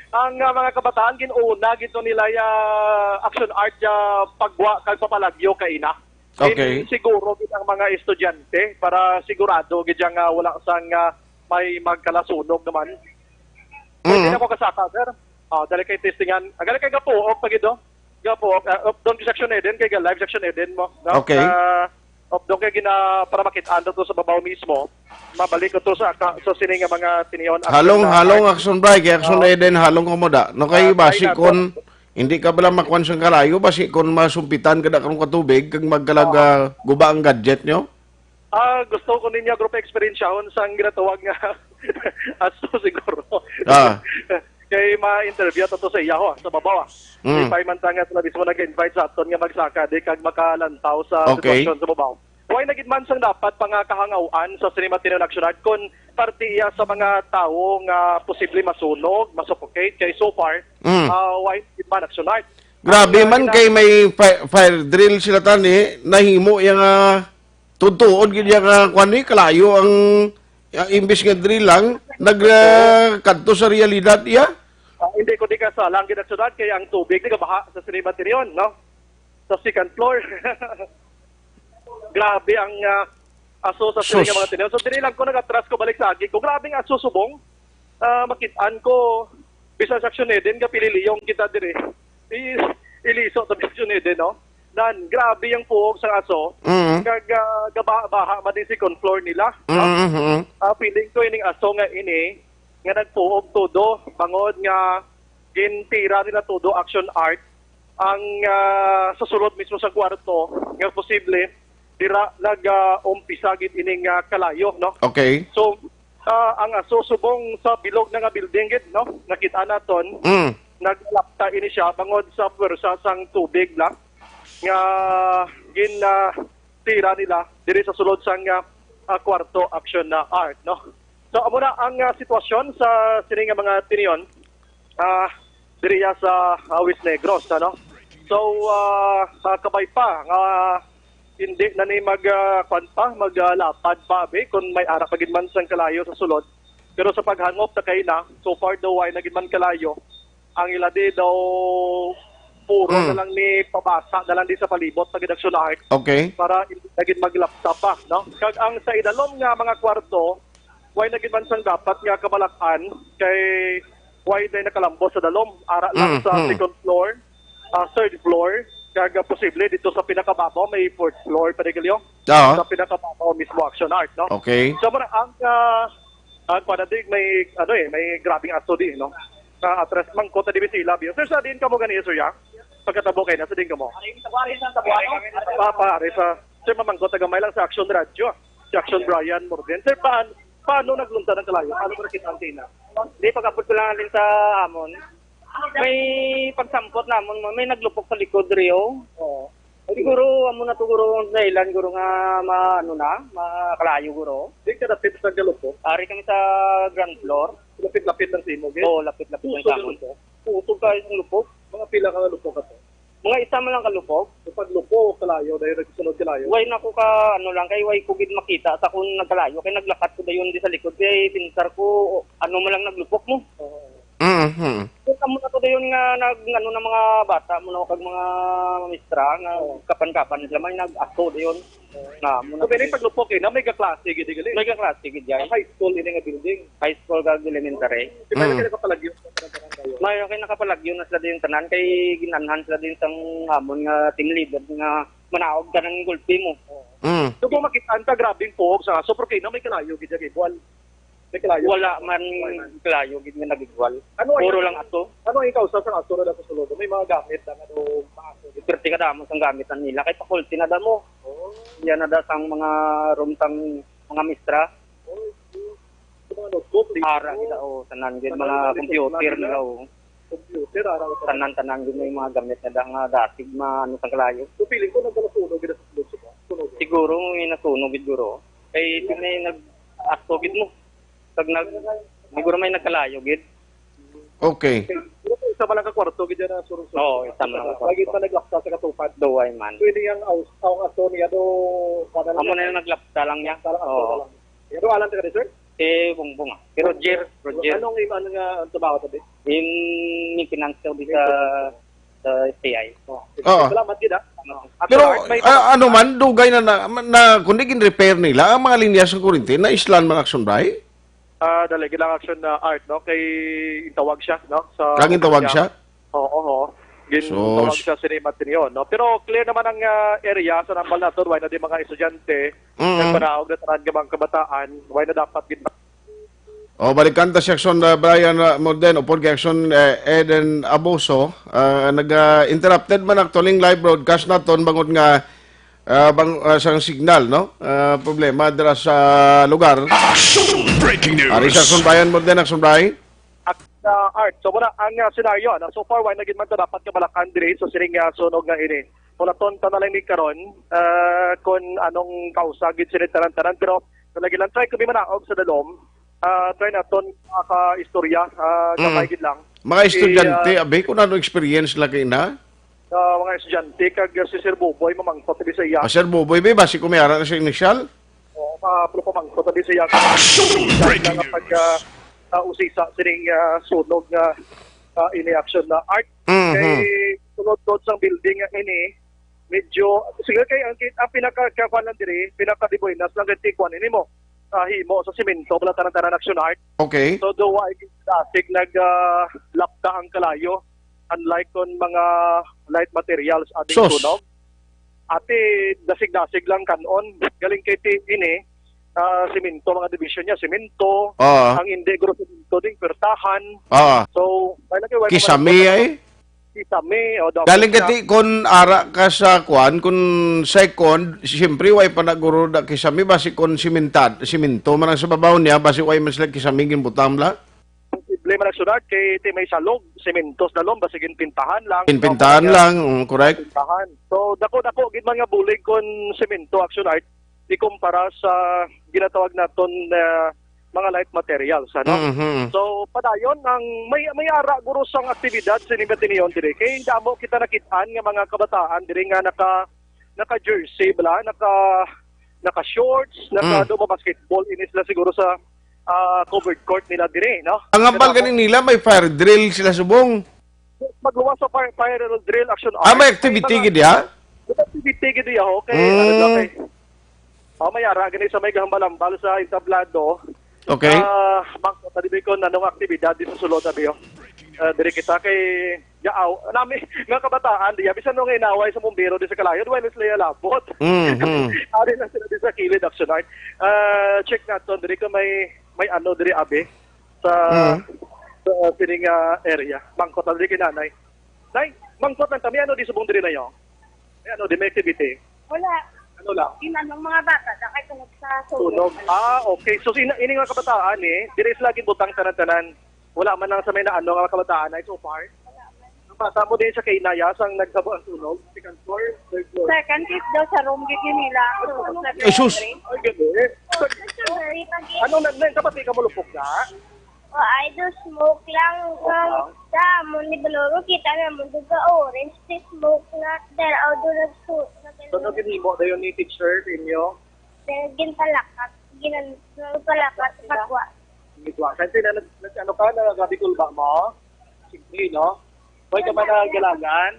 Ang, ah, mga kabataan, gin-una gito nila ya Action Art ya pagwa kag papalagyo kay ina. Okay. Gin-, siguro gid ang mga estudyante para sigurado gid yang, ah, wala sang, ah, may magkalasunog naman. Pwede Mm. na ko kasaka, sir. Ah, dali kay testingan. Ah, dali kay gapuok pa gid, oh. Gapuok, ah, up doon kay Section Eden, kay ga-live Section Eden mo, no? Okay. Ah, up doon kay gina-, para makit-an to sa babaw mismo. Mabalik ko to sa ka-, sa sini nga mga tinion, Halong, action na halong art. Action Bri, kay Action Oo. Eden, halong ko mo da. No, kay Ah, basi try nato. Kon hindi ka bala makuan sang kalayo, basi kon masumpitan ka da karong katubig, kag magkalaga Oo. guba ang gadget nyo? Ah, gusto ko ninyo group experienceahon sang ginatawag nga aso siguro. Ah. Kay ma-interview to, to sa iya, ho, sa babaw, ah. Mm. Lipay man ta nga sila mismo nag-invite sa aton nga magsaka di kag makalantaw sa Okay. sitwasyon sa babaw. Why na gid man sang dapat pa nga kahangaw-an sa Cinema Tinion Action Art kung parte iya sa mga tawo nga posible masunog, masuffocate? Kay so far, Mm. ah, why na gid man Action Art? Grabe Ang, ah, man gina- kay may fi-, fire drill sila tani, nahimo iya nga tudtuon gid iya nga kwan ni, kalayo ang, ang imbis nga drill lang, nag, ah, kadto sa realidad iya. Ah, hindi ko di kasala ang ginaksudad kay ang tubig nagabaha sa Cinema Tinion, no? Sa second floor. Grabe ang, ah, aso sa Sus. Cinema Tinion. So, dili lang ko nag-atras ko balik sa agi ko. Grabe ang aso subong. Ah, makit-an ko, bisan sa Action Eden, kapililiyong kita diri. I-, iliso to Action Eden, no? Nan, grabe ang puog sa aso. Mm. Kag, ah, gabaha-baha man din second floor nila, no? Mm, mm, mm. Ah, feeling ko ining aso nga ini, nga nagpuog todo, bangod nga gintira nila todo Action Art, ang, ah, sa sulod mismo sa kwarto, nga posible, dira nag, ah, umpisa gid ining, ah, kalayo, no? Okay. So, ah, ang aso subong sa bilog na nga building gid, no? Nakita naton, Mm. naglapta ini siya bangod sa pwersa sang tubig lang nga gin, ah, tira nila diri sa sulod sang, ah, ah, kwarto Action na Art, no? So, amo na ang, ah, sitwasyon sa sini nga mga tinion, ah, diri ya sa Awis Negros, ano? So, ah, ah, kabay pa nga hindi na ni mag, ah, kwan pa, mag, ah, lapad pa, abi, kung may ara pa gid man sang kalayo sa sulod. Pero sa paghangop na kay na, so far daw, wala na gid man kalayo. Ang ila di daw puro Mm. na lang ni pabasa na lang di sa palibot sa Action Art Okay. para hindi na gid maglapta pa, no? Kag ang sa idalom nga mga kwarto, wala na gid man sang dapat nga kabalak-an kay wala na nakalambos sa dalom. Ara lang Mm, sa mm. second floor, ah, third floor, kag, ah, posible dito sa pinakababaw may fourth floor, Pare Galio. Oo. Sa pinakababaw mismo Action Art, no? Okay. So, mura, ang, ah, ang panadig may, ano eh, may grabing aso di, no? Sa atras man ko, ta di sila, biyo. Sir, sa din ka mo gani, sir, ya? Pagkatabo kay na, sa din ka mo? Pare, sa Tabuano? Pa, pare, sa, sir, mamangko, taga may lang sa Action Radio. Si Action Brian Morden. Sir, paan-, paano naglunta ng kalayo? Paano mo nakita ang tina? Di, pag-abot ko lang din sa amon. May pagsampot namon, may naglupok sa likod, Rio. Oo. Siguro, amo na to, guro, ang dahilan, guro, nga ma-, ano na, makalayo, guro. Di ka dapit sa galupok? Ari kami sa ground floor. Lapit-lapit lang sa imo, gid? Oo, lapit-lapit lang Puso sa amon. Galupok? Puso kayo sa lupok? Mga pila ka lupok ka to? Mga isa man lang ka lupok. Sa paglupok, kalayo, dahil nagsunod kalayo. Way na ko ka, ano lang, kay way ko gid makita sa kung nagkalayo. Kay naglakat ko dayon di sa likod. Kay pinsar ko, ano man lang naglupok mo. Oo. Mhm. Kung amo na to dayon nga nag-, ano na mga bata mo na kag mga mistra nga Oo. kapan-kapan sila, may nag-ato dayon. Oo. Na, amo na So, to pwede dayon. Paglupok eh, na may kaklase gid gali. May kaklase gid, Jay. High school ini nga building. High school kag elementary. Di ba Mm. kayo nakapalagyo sa barangay? May, okay, nakapalagyo na sila dayon tanan kay ginanhan sila dayon sang amon nga team leader nga manaog tanan ng gulpi mo. Oo. Mm. So, kung makita ang grabing puhog sa aso, pero kay na may kalayo gid yung ibuan. May kalayo. Wala man kalayo gid nga nagigwal. Ano ang Puro lang ato. Ano ang kausa sa aso na dapat sulod? May mga gamit na ano, maaso. Perti ka damo sang gamit na nila. Kay pakulti na damo. Oh. Yan na da sang mga room sang mga mistra. Oh, okay. So, Mga notebook, libro. Ara gid, o, tanan gid, mga computer nila, o. Computer, ara, o, tanan. Tanan-tanan gid may mga gamit na da nga dati, ma-, ano, sang kalayo. So, feeling ko, nagkalasunod gid ang sunog, sunog. Siguro, may nasunog gid, guro. Kay, may nag-asto gid mo. Kag nag-, siguro may nagkalayo gid. Okay. Pero isa man lang ka kwarto, gid na surusuro. Oo, isa man lang ka kwarto. Lagi pa naglapsa sa katupad. Duway man. So, ini ang aus-, ang aso niya do, kada lang. Amo na yung naglapsa lang niya. Parang aso na lang. Pero alam ka, sir? Si Bongbong, ah. Si Roger, Roger. Anong iman nga ang trabaho, tabi? Yung maintenance daw di sa, sa S T I. Oh. Oo. Salamat, gid, ah. Pero, At may ah, ano man, dugay na, na, na, kundi gin-repair nila ang mga linya sa kuryente, na islan man, Action Bray? Ah, dali, gid lang, Action, ah, Art, no? Kay intawag siya, no? Sa Ang intawag siya? Oo, oo. Gintawag Sus. siya sini Matinio, no? Pero clear naman ang, ah, area sa nambal naton, way na di mga estudyante, Mm. nagpanaog na tanan nga mga kabataan, way na dapat gid. O, balikan ta si Action, ah, Brian, ah, Morden, upod kay Action, eh, Eden Abuso, ah, nag, ah, interrupted man actually ang live broadcast naton bangod nga ah, bang, ah, sang signal, no? Ah, problema dira sa lugar. Action! Breaking news! Ari sa Action Brian mo din, Action Brian? At, ah, Art, so wala ang, ah, senaryo, no? So far, wala na gid man ta dapat kabalakan diri sa sining, ah, sunog nga ini. Wala ton ta na lang ni karon, ah, kung anong kausa gid sini tanan-tanan, pero lagi lang try kami manaog sa dalom. Ah, try naton maka-istorya, ah, Mm. gamay gid lang. Mga Si, estudyante, ah, abi, kung ano experience lagi na? Ah, mga estudyante, kag, ah, si Sir Buboy, mamangkot di sa iya. Ah, Sir Buboy, be, basi kung may ara na sa initial? Oo, ma-, pero pamangkot di sa iya. Action! Breaking Nga pag, news. ah, ah, usisa sining, ah, sunog nga, ah, ini action na Art. Mhm. Kay sulod-sulod sang building nga ini, medyo, sige kay ang, ang pinaka-, kakuan lang diri, pinaka-dibuenas lang kay tikuan ini mo. Ah, himo sa semento, wala tanan-tanan action Art. Okay. So, do wa dasig nag, ah, lapda ang kalayo. Unlike kon mga light materials ating Sus. sunog. Ati, dasig-dasig lang kanon. Galing kay ti, ini, ah, semento, mga division niya, semento. Ah. Ang hindi, guro semento, ding pertahan. Ah. So, wala kay, wala Kisame naman ay? Kisame, o, dapat Galing na. Kati, kun ara ka sa kuan, kun second, siyempre, way pa naguro da kisame, basi kun simintad, siminto man ang sa babaw niya, basi way man sila kisame, ginbutang la. Posible man nagsunod kay ti may salog, simintos na lom, basi ginpintahan lang. Ginpintahan Dapat lang, mm, correct. Pintahan. So, dako-dako gid man nga bulig kun semento, action Art, ikumpara sa ginatawag naton na mga light materials, ano? Mhm. So, padayon ang may, may ara guro sang aktibidad sa Nibatinion diri. Kay damo kita nakit-an nga mga kabataan diri nga naka, naka-jersey bala, naka, naka-shorts, naka Mm. do basketball, ini sila siguro sa, ah, covered court nila diri, no? Ang hambal Kaya gani nila, may fire drill sila subong. Magluwas sa fire, fire drill action Ah, may Art. activity May mga gid, ha? May activity gid, ha, okay. Ano Mm. lang, eh. Oh, may ara gani sa may gahambal-hambal sa entablado. Okay. Ah, bang, pwede ba ko nanong aktibidad di sa sulod, sabi, oh. Ah, diri kita kay Yaaw. Nami, mga kabataan, diya, bisan nung inaway sa bumbero di sa kalayo, duwa na sila labot. Mm, mm. Ari na sila di sa kilid, action Art. Ah, check naton, diri ko may, may ano, diri, abi. Sa, Mm. sa sining, ah, area. Mangkot, diri kay nanay. Nay, mangkot lang kami, ano di subong diri na yun? May ano, di may activity? Wala. Ano lang? Inanong mga bata, da kay tungod sa sunog. Sunog. Ah, okay. So, ina-, ini nga kabataan, eh, diri sila ginbutang tanan-tanan. Wala man lang sa may naano nga kabataan ay so far. Wala man. Ang bata mo din sa kay Inaya, sang nagsabo ang sunog, second floor, third floor. Second is daw sa room, gid yun nila. Sunog na Jesus! Ay, gabi. Sa strawberry, pag- Ano na, na, kapatid ka mo lupok na? O, ay, do smoke lang. Smoke lang? Sa amon ni Baloro, kita na mo, do ka orange, di smoke na. Dara, o, do nagsu-, nag- So, ano ginhimo dayon ni teacher sa inyo? Dahil ginpalakat, ginan-, ginpalakat, pagwa. Ginpalakat. Kasi na, nag-, nag-, ano ka, nagabikol ba mo? Sige, no? May ka ba na galagan?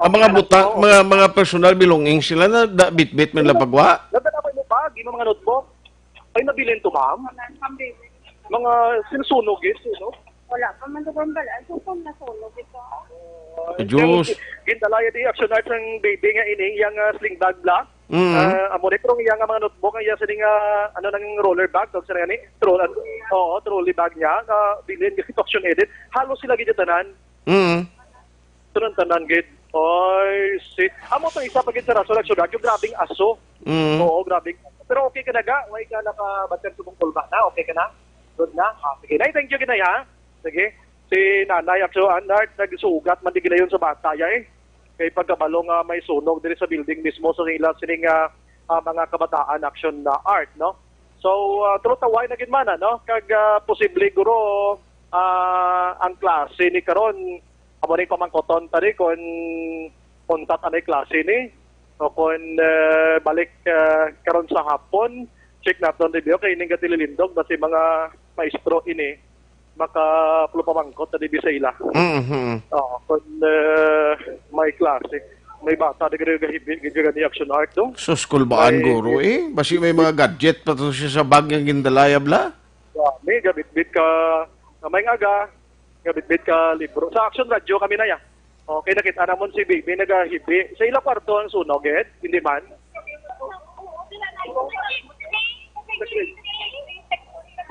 Ang mga Okay, buta-, oo. mga, mga personal belongings sila na da-, bitbit man lang pagwa? Nagdala mo yung bag, yung mga notebook? Ay, nabilin to, ma'am? Mga sinusunog, eh, sunog. Wala pa man doon bala. Ay, kung nasunog ito. Ay, Diyos. Gindalaya di action art ng baby nga ini, yang, ah, sling bag bla. Mm. Ah, amo ni, pero iya nga mga notebook, ang iya sini nga, ano, nang roller bag, tawag sa ni, tro-, ah, oo, trolley bag niya, nga bilin, nga action edit. Halos sila gid tanan. Mm. Tanan-tanan gid. Ay, shit. Amo to isa pa gid sa rason, action art, yung grabing aso. Mm. Oo, grabing aso. Pero okay ka na ga? Way ka nakabatyan subong kulba na? Okay ka na? Good na? Ah, sige. Nay, thank you, Ginay, ha? Sige. Si Nanay, actually, Anart, nagsugat man di ginayon sa bata, ya, eh. Kay pagkabalo nga may sunog diri sa building mismo sa ila sining, ah, ah, mga kabataan action na art, no? So, ah, true taway na gid man, ano? Kag, ah, posible guro, ah, ang klase ni karon, amo ning pamangkoton ta ni kung untat anay klase ni, o kung, eh, balik, eh, karon sa hapon, check naton review kay ining gatililindog basi mga maestro ini makapulupamangkot na dibi sa ila. Mhm. Oo, kung, eh, may klase, may bata na gani gahibi gid gani action art, no? Sus, kulbaan, may guro, eh. Basi may mga gadget pa to siya sa bag nga gindalaya, bla? Wa, may gabitbit ka, may nga aga, gabitbit ka libro. Sa Action Radio kami na ya. Okay, nakita namon si Bibi nagahibi. Sa ila kwarto ang sunog, eh? Hindi man?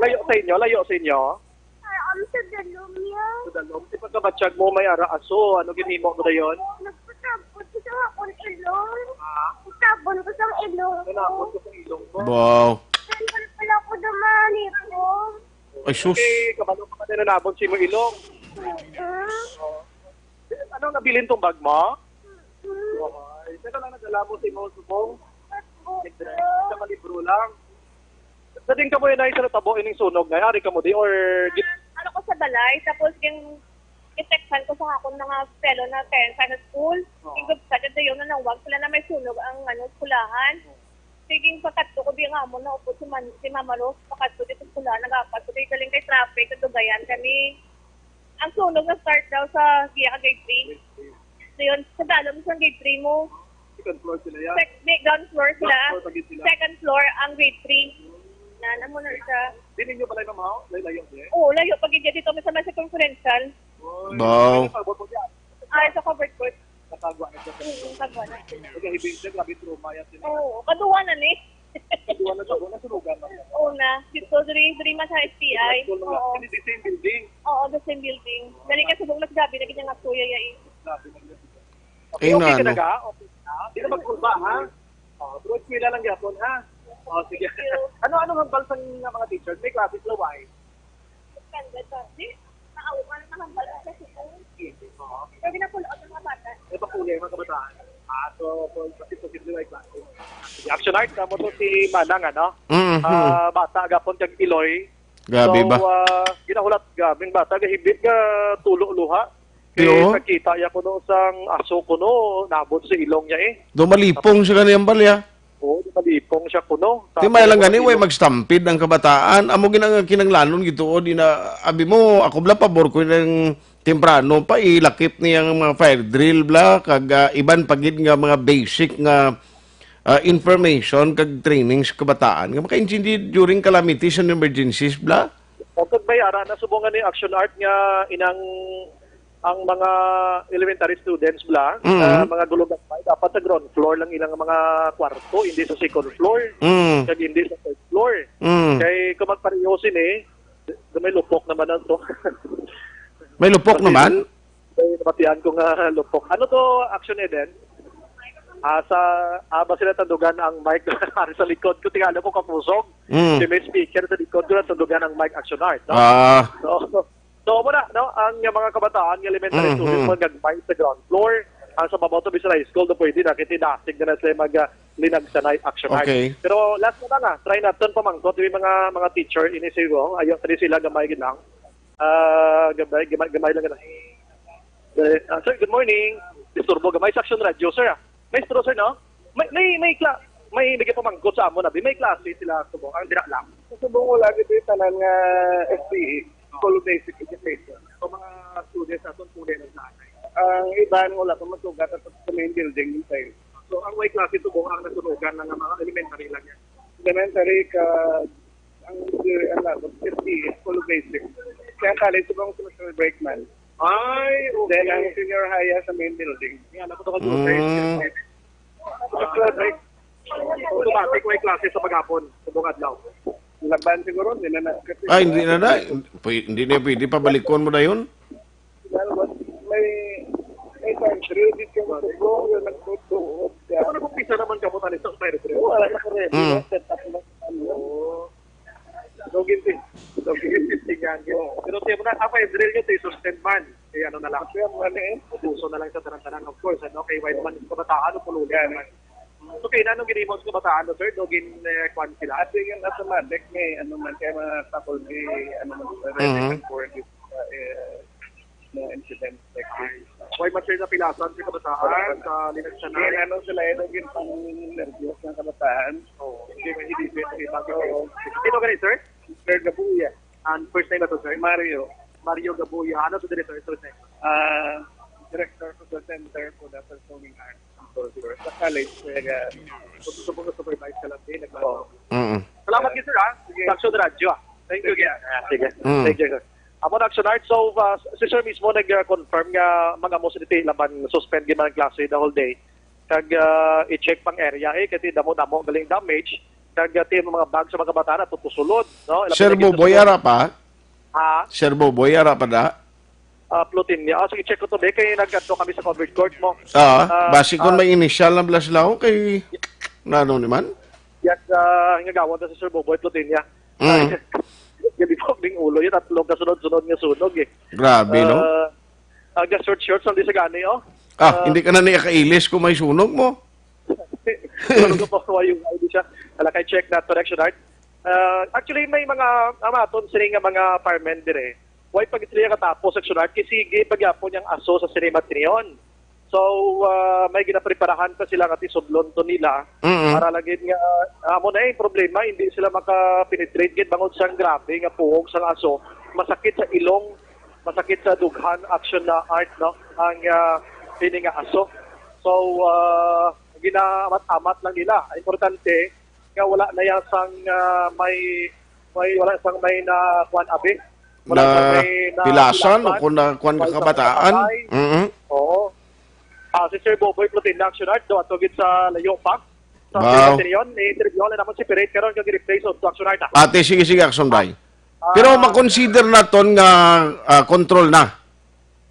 Layo sa inyo, layo sa inyo. Ay, ano sa dalom niya? Sa dalom. Di pagkabatsyag mo, may ara aso. Ano ginhimo mo dayon? Nagpasabot ko sa akong ilong. Ha? Sabon ko sa ilong ko. Nanabot ko sa ilong mo. Wow. Sandal pala ko dumanipon. Ay, sus. Okay, kabalo ka pa na nanabot si mo ilong. Mm-mm. Oh. Ano nabilin tong bag mo? Mm-mm. Okay. Sino lang nagdala mo sa imong subong? Nagdala ka, malibro lang. Sa din ka mo yun ay sa natabo ining sunog na, ari ka mo di, or git- Ano ko sa balay, tapos yung i-textan ko sa akon mga fellow na parents sa school. Oo. Yung group chat, dayon na nawag sila na may sunog ang, ano, eskwelahan. Sige, pakadto ko di nga mo na upod si, man, si Mama Rose, pakadto dito sa eskwelahan, nagapas ko di galing kay traffic, nagdugayan kami. Ang sunog na start daw sa giya ka grade three. So yun, sa dalom sa grade three mo. Second floor sila yan. Sec-, may ground floor sila. Ground floor pa gid sila. Second floor ang grade three. Na, namo na siya. Di ninyo pala yung mamaw? Layo-layo, eh? Oo, layo. Pag hindi dito, may sa may circumferential. Oy, Baw. Ano pa, botol yan? Ah, sa covered court. Nakagwa na siya. Mm, kagwa na. Nagahibing siya, grabe trauma yan sila. Oo, kaduwa na ni. Kaduwa na siya, nasunugan na siya. Oo na. Dito, diri, diri man sa S T I. School na nga. Oo. Hindi, the same building. Oo, the same building. Dali ka subong mas grabe na gid nga kuya ya eh. Grabe na gid. Okay, Eh, okay nga, ka na no? Ga? Okay na? Di na magkulba, ha? Oh, bro, eskwela lang gyapon, ha? Oh, sige. Thank you. Ano, ano hambal sa nga mga teacher? May klase sila, why? Standard ba? Di, naawa na hambal sa kasi po. Hindi, oo. Pwede na pull out ng mga bata. May pakulay, mga kabataan. Ah, so, po, kasi posible may klase. Sige, action art, kamo to si Manang, ano? Mhm. Ah, bata, gapon kag Iloy. Grabe So, ba? ah, ginahulat, grabing bata, gahibit nga tulo luha. Kay Yo. Nakita ya kuno sang aso kuno, nabot sa ilong niya eh. Do malipong siya kaniyang balya. Oo, di malipong siya kuno. Di Tapos may lang gani, way nabot sa ilong. Magstampid ang kabataan. Amo gid ang kinanglanon gituod, ina, abi mo, ako bala pabor ko nang temprano pa ilakip niya ang mga fire drill bla, kag, ah, iban pa gid nga mga basic nga, ah, information kag training sa kabataan nga makaintindi during calamities and emergencies bla. O kag may ara na subong nga ni action art nga inang ang mga elementary students bla, Mm. ah, mga gulugagmay, dapat sa ground floor lang ilang mga kwarto, hindi sa second floor. Mm. Kag hindi sa third floor. Mm. Kay kung magpareho sini, may lupok naman na to. May lupok Kasi naman? May nabatian ko nga lupok. Ano to, Action Eden? Ah, sa, ah, ba sila tandugan ang mic ari sa likod ko? Tingala ko kapusog. Mm. Kay may speaker sa likod ko, natandugan ang mic Action Art, no? Ah. So, so, muna, no? Ang, uh, mga kabataan, ng elementary Mm-hmm. students, mga gagmay sa ground floor. Ang sa babaw to, sa high school, to pwede na, kay tinasig na na sila mag, uh, linag sa night Action Art. Okay. Pero last na lang, ah, try natin pamangkot, yung mga, mga teacher, ini siguro, ayo, tali sila, gamay gid lang. Ah, gamay, gamay, gamay lang gid lang. Eh, ah, sir, good morning. Disturbo gamay sa Action Radio, sir, ah. Maestro, sir, no? May, may, may kla-, may nagapamangkot sa amon, abi. May klase sila, subong, ang dira lang. Subong ko lagi ito yung tanan nga S P E, School of Basic Education. So, mga students natin, tunay na sa anay. Ang iban, wala pa masugat at sa main building yung time. So, ang way klase, subong, ang nasunugan lang ang mga elementary lang yan. Elementary ka, ang, ang labot, S P E, School of Basic. Kaya college, subong, semester break man. Ay, okay. Then, ang senior high sa main building. Yan, ako to ka Mm. Automatic may klase sa paghapon, sa buong adlaw. Laban siguro, hindi na na. Kasi Ay, hindi na na. Pwede, hindi na pwede. Pabalikon mo na yun? May, may time, three weeks yung subo, yung nagtutuo. Pero nag-umpisa naman kamo tani sa fire drill. Wala na ko ready. Mm. Set up na ano. Oo. Dogin din. Dogin din yan. Pero siya mo na, ang fire drill nyo, ito yung suspend man. Eh, ano na lang. Kaya mo ano eh. Ubuso na lang sa tanan-tanan, of course. Ano, kay wide man sa kabataan, o pulugan man. So, kaya na, anong ginimo sa kabataan, no, sir? Dogin, eh, kwan sila. At yung automatic, may ano man, kaya mga couple, may ano man, Mhm. record, eh, mga incident like this. Why man sila napilasan sa kabataan, sa linagsanan? Kaya ano sila, eh, dogin pang nervyos ng kabataan. Oo. Hindi, hindi, hindi, hindi, bakit kayo? Sino ka rin, sir? Sir Gabuya. Ang first name na to, sir? Mario. Mario Gabuya. Ano to diri, sir? First name? Ah, director ko sa Center for the Performing Arts and Culture. Sa college, kaya, uh, gusto ko supervise ka lang din. Nagbago. Oo. Mm-mm. Salamat kayo, sir, ha? Sige. Sa Action Radio, ah. Thank you again. Ah, sige. Mm. Thank you, sir. Amo na, Action Art. So, uh, si sir mismo nag-confirm nga mag-amo sa diti laban suspend gyud man ang klase the whole day. Kag, uh, i-check pang area, eh, kasi damo-damo galing damage. Kag, uh, ti mga bag sa mga bata na tutusulod, no? Labi Sir na gid sa Buboy, sulod. Ara pa? Ha? Sir Buboy, ara pa da? Ah, Plutinia. Ah, sige, check ko to, be. Kay nagkadto kami sa covered court mo. Ah, Ah, basi kung ah. may initial na blas lang, kay nano ni man? Yes, ah, ang nagawad na si Sir Buboy Plutinia. Mm. Gabibog ding ulo yun, tatlong kasunod-sunod nga sunog eh. Grabe, no? Ah, ang short-short, hindi sa gani, oh. Ah, Ah. hindi ka na niya kailis kung may sunog mo. Sunog ko pa, why yung, hindi siya. Wala kay check na direction art. Ah, actually, may mga amaton sila nga mga firemen dire. Why pag sila katapos action art? Kasi sige, pagyapon yung aso sa cinema tiniyon. So, ah, may ginapreparahan pa sila nga tisudlon to nila. Mm-mm. Para lagi nga, amo na yung problema, hindi sila makapenetrate gid bangod sang grabe nga puhog sang aso. Masakit sa ilong, masakit sa dughan, action na art, no? Ang, ah, ini nga aso. So, ah, ginaamat-amat lang nila. Importante nga wala na yan sang, ah, may, may, wala sang may na, kuwan, abi. Wala Na sang may na pilasan o pilasan. kung na kuwan ka Wala sang kabataan. patay. Mm-mm. Oo. Ah, si Sir Boboy Plutin na action art, do, ato gid sa layo pa. Sa Wow. Action Art, ni interview na naman si Pirate karon kag i-replace sa action art, ah. Ate, sige, sige, action, bay. Ah. Pero makonsider naton nga, ah, control na.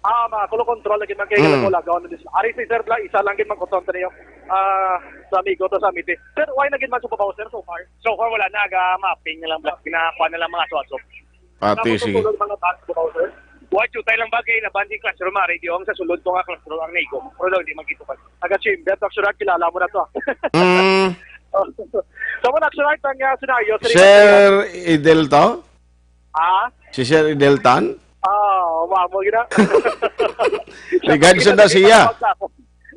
Ah, ma, kulo control lagi man kay Mm. lagaw-lagaw na dis-, ari si Sir Bla, isa lang gid man kuton niyo. Ah, sa amigo to sa Miti. Sir, why na gid man sa babaw, sir, so far? So far, wala na, aga mapping na lang, Bla. Ginakuha na lang mga aso-aso. Ate, Tapos sige. Susunod mga taas, babaw, sir. Wa, jutay lang ba kay laban di classroom, ari, di ang sa sulod ko nga classroom ang naigo. Pero daw, di magkita pa. Taga Chamber, Doctor Art, kilala mo na to, ah. Mm. Sa mga Doctor Art, ang, ah, senaryo, sa Sir Idel to? Ha? Si Sir Idel Tan? Ah, mamo gina. Regards na siya.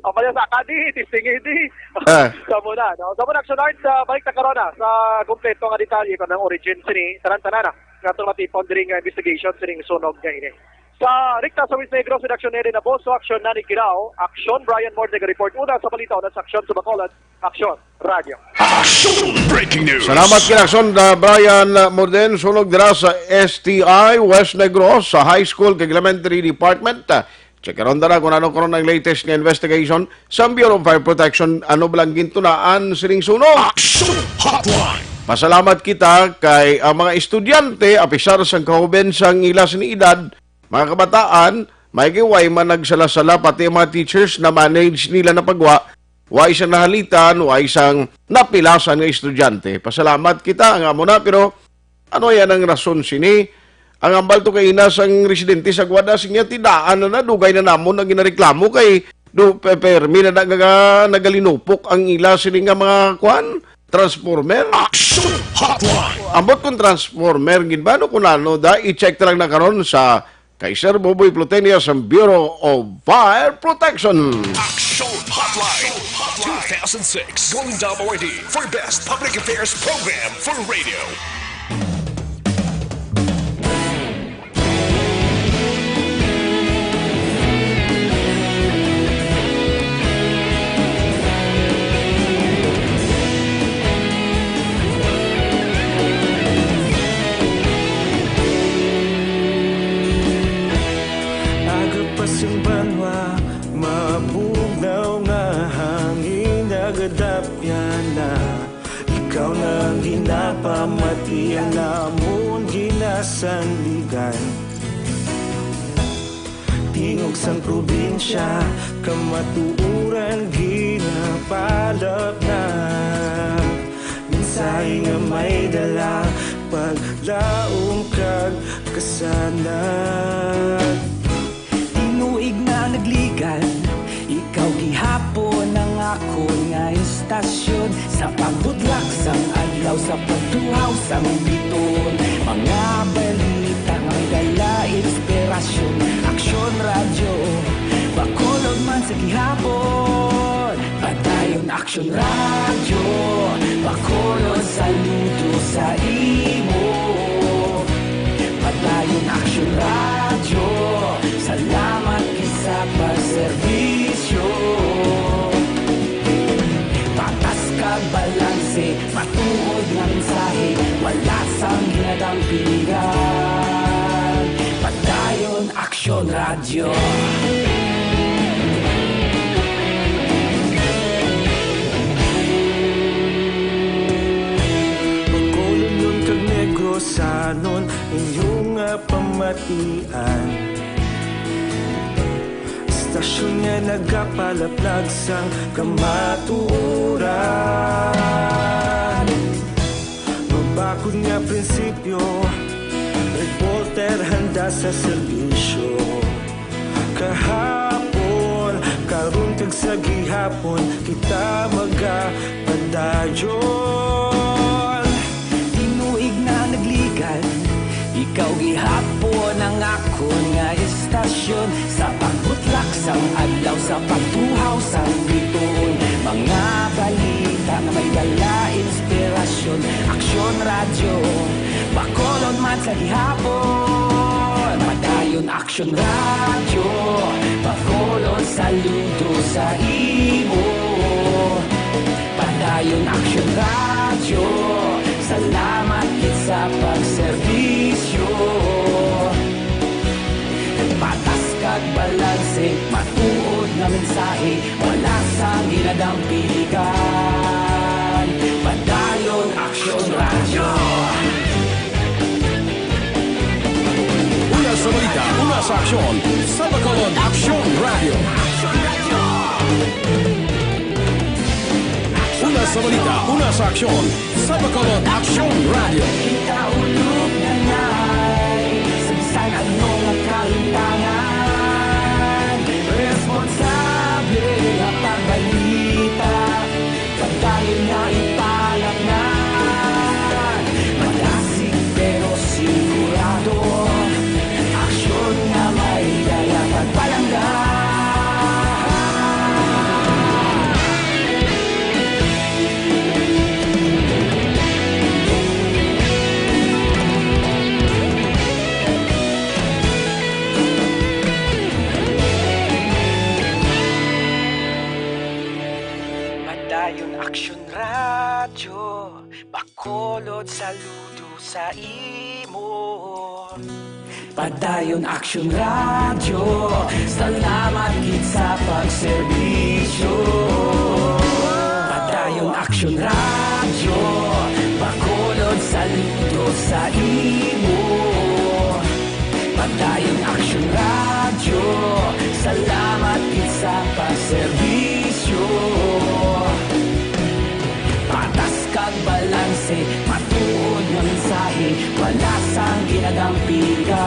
Ang pala sa kadi, testing ini. Ah. Sa muna, no? Sa muna, Doctor Art, ah, balik na karon, ah, sa kompleto nga detalye kung ang origin sini, tanan-tanan, ah, nga itong matipon diri nga investigation sining sunog nga ini. Sa Rikta sa Wis Negros, redaksyon ni Edwin Aboso, aksyon na ni Kirao, aksyon Brian Mordega report, una sa balita, una sa aksyon sa Bacolod, aksyon, radyo. Action! Breaking news! Salamat, Kinaksyon, uh, Brian, uh, Morden, sunog dira sa S T I, West Negros, sa High School kag Elementary Department. Uh, check aron dara kung ano karon ang latest nga investigation sa Bureau of Fire Protection. Ano ba lang gintunaan sining sunog? Action Hotline! Pasalamat kita kay ang mga estudyante, apisar sang kahuben sang ila sini edad, mga kabataan, may giway man nagsala-sala, pati ang mga teachers na manage nila na pagwa, way sang nahalitan, way sang napilasan nga estudyante. Pasalamat kita nga amo na, pero ano yan ang rason sini? Ang ambal to kay ina sang residente sa Guada, siya, tidaan na na, dugay na namon ang ginareklamo kay do pe-, permi na naga-, nagalinupok ang ila sini nga mga kwan, transformer. Action Hotline! Ambot kung transformer, gid ba, no, kung ano, da, i-check na lang na karon sa kay Sir Boboy Plutenia sa Bureau of Fire Protection. Action Hotline two thousand six Golden Dome Awardee for Best Public Affairs Program for Radio. Aga pa sing banwa, mabugnaw nga hangin, nagadapyan na. Ikaw na ang ginapamati, ang amon ginasandigan. Tingog sang probinsya, kamatuoran ginapalapnap. Mensahe nga may dala, paglaom kag kasanag. Tinuig na nagligan, ikaw gihapon ang akon nga istasyon. Sa pagbutlak sang adlaw, sa pagtuhaw sang bituon, mga balita nga may dala inspirasyon. Aksyon Radyo, Bacolod man sa gihapon. Padayon Aksyon Radyo, Bacolod, saludo sa imo. Padayon Aksyon Radyo, salamat gid sa pagserbisyo. Patas kag balanse, matuod nga mensahe, wala sang ginadampigan. Padayon Aksyon Radyo. Bacolodnon kag Negrosanon, inyo nga pamatian. Istasyon nga nagapalaplag sang kamatuoran. Mabakod nga prinsipyo, reporter handa sa serbisyo. Kahapon, karon kag sa gihapon, kita magapadayon. Tinuig na nagligan, ikaw gihapon ang akon nga istasyon. Sa pagbutlak sang adlaw, sa pagtuhaw sang bituon, mga balita nga may dala inspirasyon. Aksyon Radyo, Bacolod man sa gihapon. Padayon Aksyon Radyo, Bacolod, saludo sa imo. Padayon Aksyon Radyo, salamat gid sa pagserbisyo. Patas kag balanse, matuod nga mensahe, wala sang ginadampigan. Padayon Aksyon Radyo. Una sa balita, una sa aksyon, sa Bacolod Aksyon Radyo. Una sa balita, una sa aksyon, sa Bacolod Aksyon Radyo. Kita ulog na nay, sa bisan ano nga kalimtangan, responsable nga pagbalita. Padayon nga ipalapngan, madasig pero sigurado. Aksyon nga may dala pagpalangga. Padayon Aksyon Radyo, Bacolod, saludo sa imo. Padayon Aksyon Radyo, salamat gid sa pagserbisyo. Padayon Aksyon Radyo, Bacolod, saludo sa imo. Padayon Aksyon Radyo, salamat gid sa pagserbisyo. Patas kag balanse, matuod nga mensahe, wala sang ginadampigan.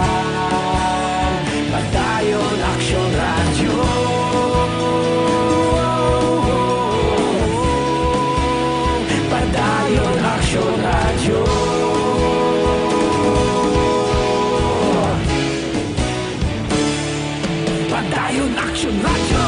Padayon Aksyon Radyo. Padayon Aksyon Radyo. Padayon Aksyon Radyo.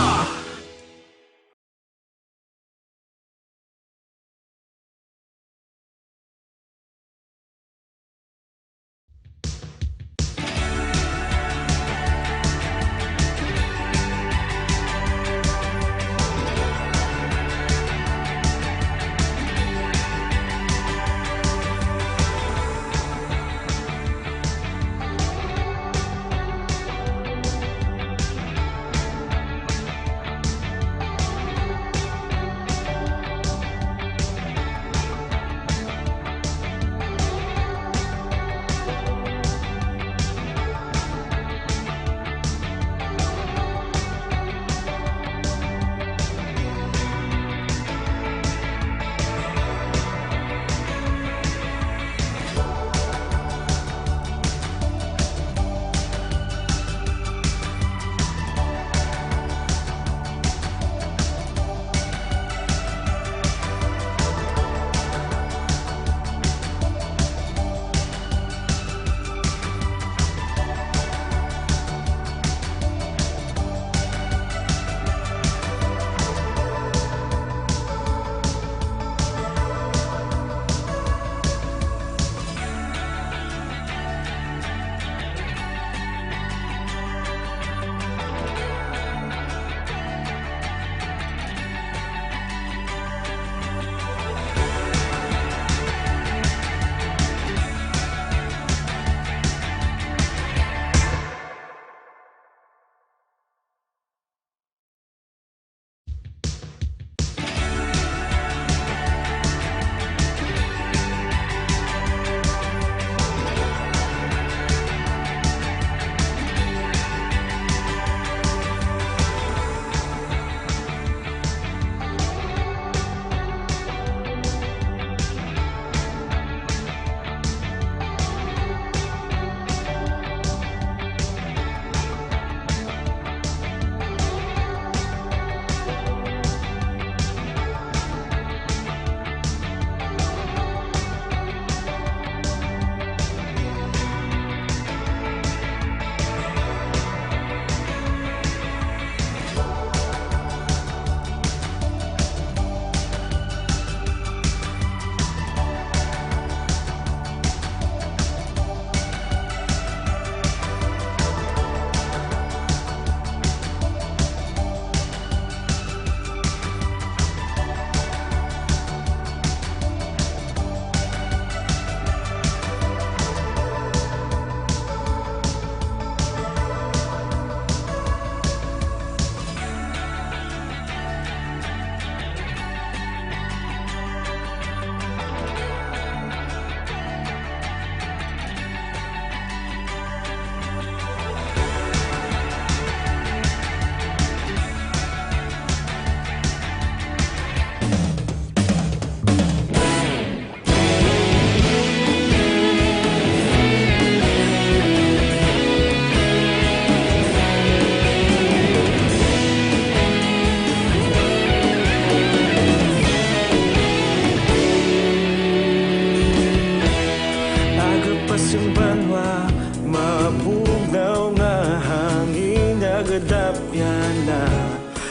Gadapyana,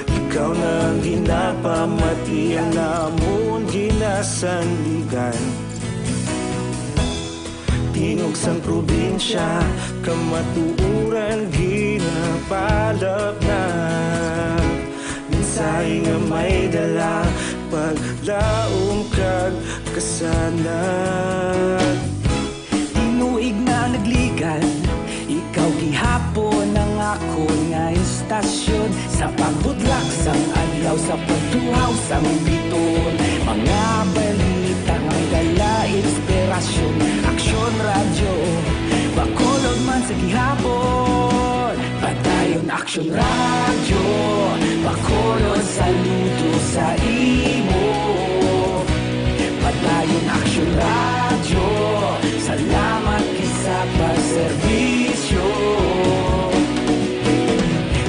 ikaw na ang ginapamati, ang namon ginasandigan. Tingog sang probinsya, kamatuoran ginapalapnap. Mensahe nga may dala, paglaom kag kasanag. Tinuig na nagligan, ikaw gihapon ang akon nga istasyon. Sa pagbudlak sang adlaw, sa pagtuhaw sang biton, mga balita nga may dala inspirasyon. Aksyon Radyo, Bacolod man sa gihapon. Padayon Aksyon Radyo, Bacolod, saludo sa imo. Padayon Aksyon Radyo, salamat gid sa pagserbisyo.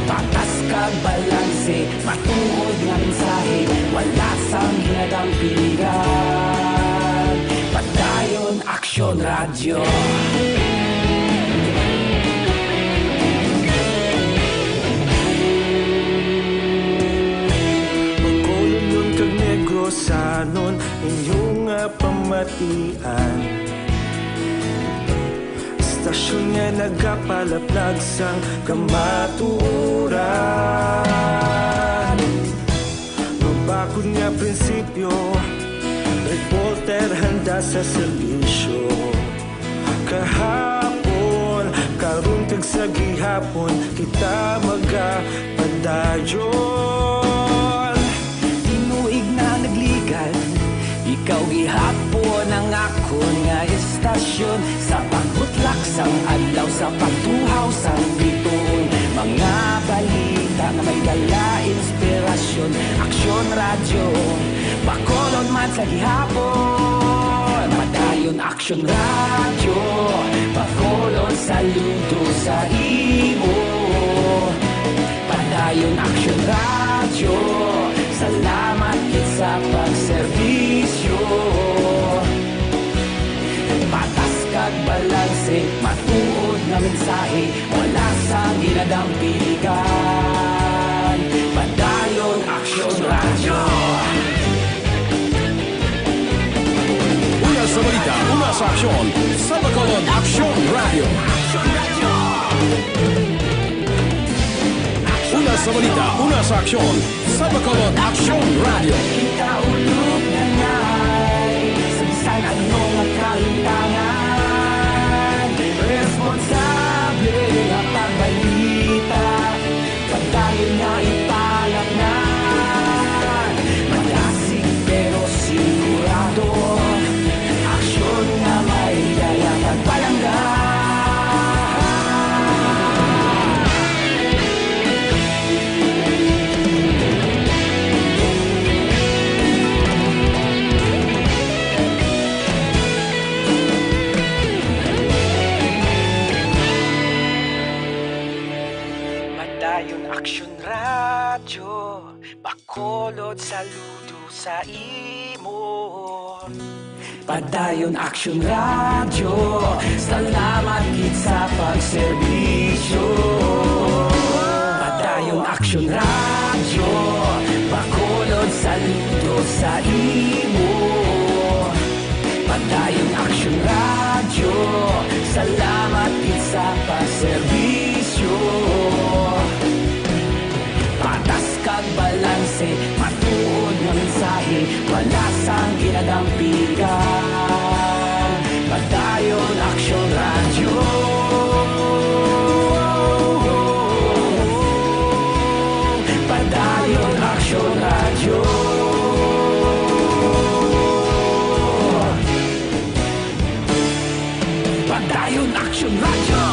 Patas kag balanse, matuod nga mensahe, wala sang ginadampigan. Padayon Aksyon Radyo. Bacolodnon kag Negrosanon, inyo nga pamatian. Istasyon nga nagapalaplag sang kamatuoran. Mabakod nga prinsipyo, reporter handa sa serbisyo. Kahapon, karon, kag sa gihapon, kita magapadayon. Tinuig na nagligan, ikaw gihapon ang akon nga istasyon. Sa pagbutlak sang adlaw, sa pagtuhaw sang bituon, mga balita nga may dala inspirasyon. Aksyon Radyo, Bacolod man sa gihapon. Padayon Aksyon Radyo, Bacolod, saludo sa imo. Padayon Aksyon Radyo, salamat gid sa pagserbisyo. Patas kag balanse, matuod nga mensahe, wala sang ginadampigan. Padayon Aksyon Radyo. Una sa balita, una sa aksyon, sa Bacolod Aksyon Radyo. Una sa balita, una sa aksyon, sa Bacolod Aksyon Radyo. Kita ulog na ngay sa bisan ano nga kalimtangan. Responsable nga pagbalita, pagdayon nga ipalaknan. Madasig pero sigurado, aksyon nga may dala pagpalangga. Padayon Aksyon Radyo, Bacolod, saludo sa imo. Padayon Aksyon Radyo, salamat gid sa pagserbisyo. Padayon Aksyon Radyo, Bacolod, saludo sa imo. Padayon Aksyon Radyo, salamat gid sa pagserbisyo. Patas kag balanse, matuod nga mensahe, wala sang ginadampigan. Padayon Aksyon Radyo. Padayon Aksyon Radyo. Padayon Aksyon Radyo.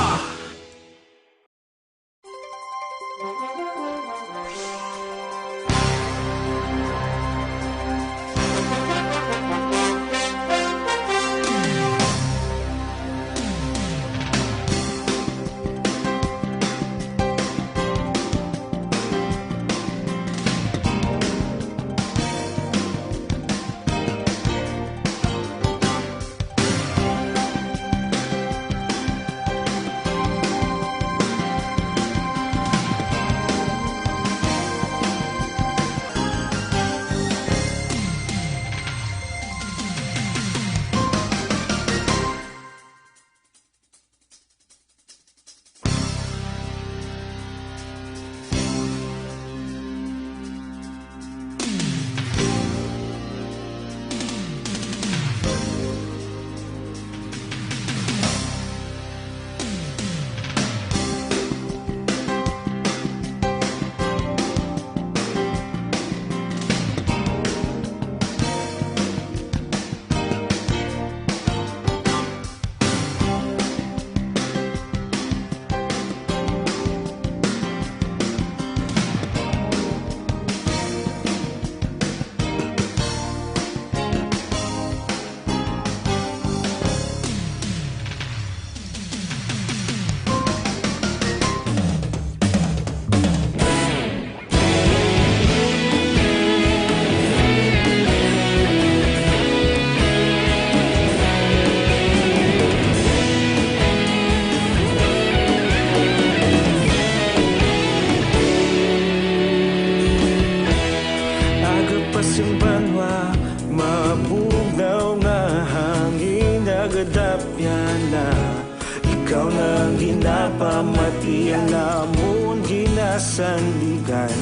Iya namon ginasandigan.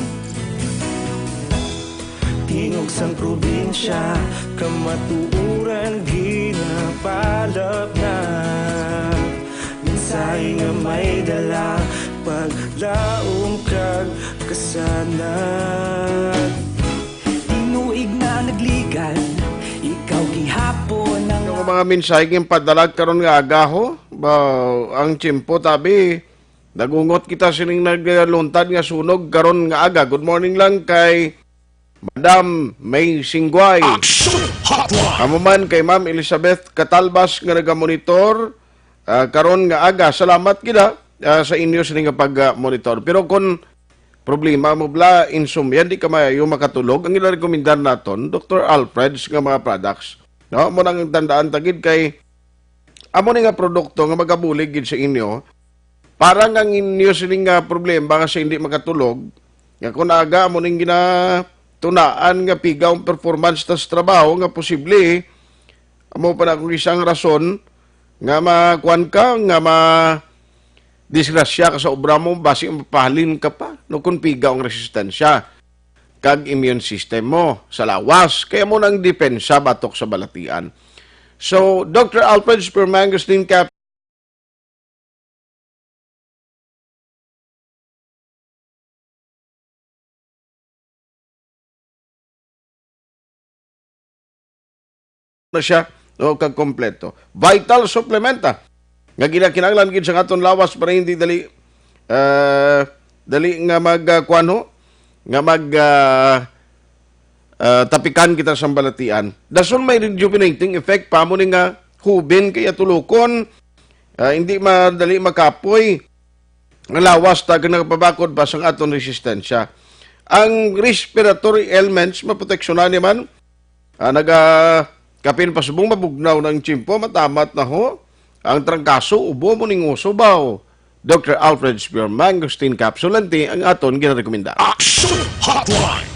Tingog sang probinsya, kamatuoran ginapalapnag. Mensahe nga may dala, paglaom kag kasanag. Tinuig na nagligan, ikaw gihapon ang Yung mga mensahe nga padala karon nga aga, ho? Ba, ang tiyempo, tabi, nagungot kita sining nagluntad nga sunog karon nga aga. Good morning lang kay Madam May Singguay. Action Hotline! Amo man kay Ma'am Elizabeth Catalbas nga nagamonitor, ah, karon nga aga. Salamat gid, ah, sa inyo sini nga pag-monitor. Pero kung problema mo bala, insomnia, di ka maayo makatulog, ang ginarekomendar naton, Doktor Alfred's nga mga products. No? Mo nang tandaan ta gid kay amo ni nga produkto nga magabulig gid sa inyo, para nga ang inyo sining nga problema nga sa hindi makatulog, nga kung aga amo ning ginatunaan nga pigaw ang performance ta sa trabaho, nga posible amo pa na kung isang rason nga makuan ka, nga ma disgrasya ka sa obra mo, basi mapahalin ka pa, no, kung pigaw ang resistensya kag immune system mo sa lawas, kaya mo nang depensa batok sa balatian. So, Doctor Alfred Spearmangosteen Cap na siya, no, kag kompleto. Vital supplementa nga ginakinahanglan gid sa aton lawas para hindi dali, ah, dali nga mag, ah, kuwan ho, nga mag, ah, ah, tapikan kita sa balatian. Dason may rejuvenating effect pa mo ni nga hubin kaya tulukon, ah, hindi madali makapoy ang lawas ta kag nagapabakod pa sang aton resistensya. Ang respiratory ailments maproteksyonan ni man, ah, naga kapin pa subong mabugnaw ng tiyempo, matamat na ho ang trangkaso, ubo mo ning uso baw. Doctor Alfred Spear Mangosteen Capsule, anti ang aton ginarekomenda. Action Hotline!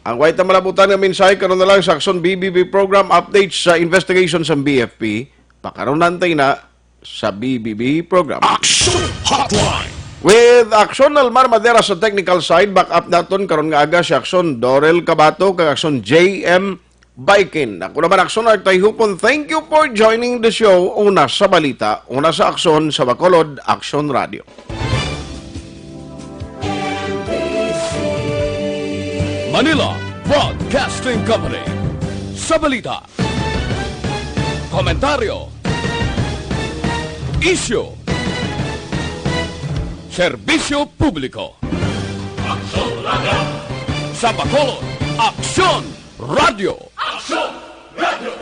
Ang way ta malabutan nga mensahe karon na lang sa Action B B B program updates sa investigation sa B F P. Pakaronan tayo na sa B B B program. Action Hotline! With Action Almar Madera sa technical side, back up naton karon nga aga si Action Dorel Cabato kag Action J M Baikin. Ako naman, Action Art Tayhupon. Thank you for joining the show. Una sa balita, una sa aksyon, sa Bacolod, Action Radio. Manila Broadcasting Company. Sa balita, komentaryo, isyu, serbisyo publiko. Aksyon Radio. Sa Bacolod, Aksyon Radio. Aksyon Radio.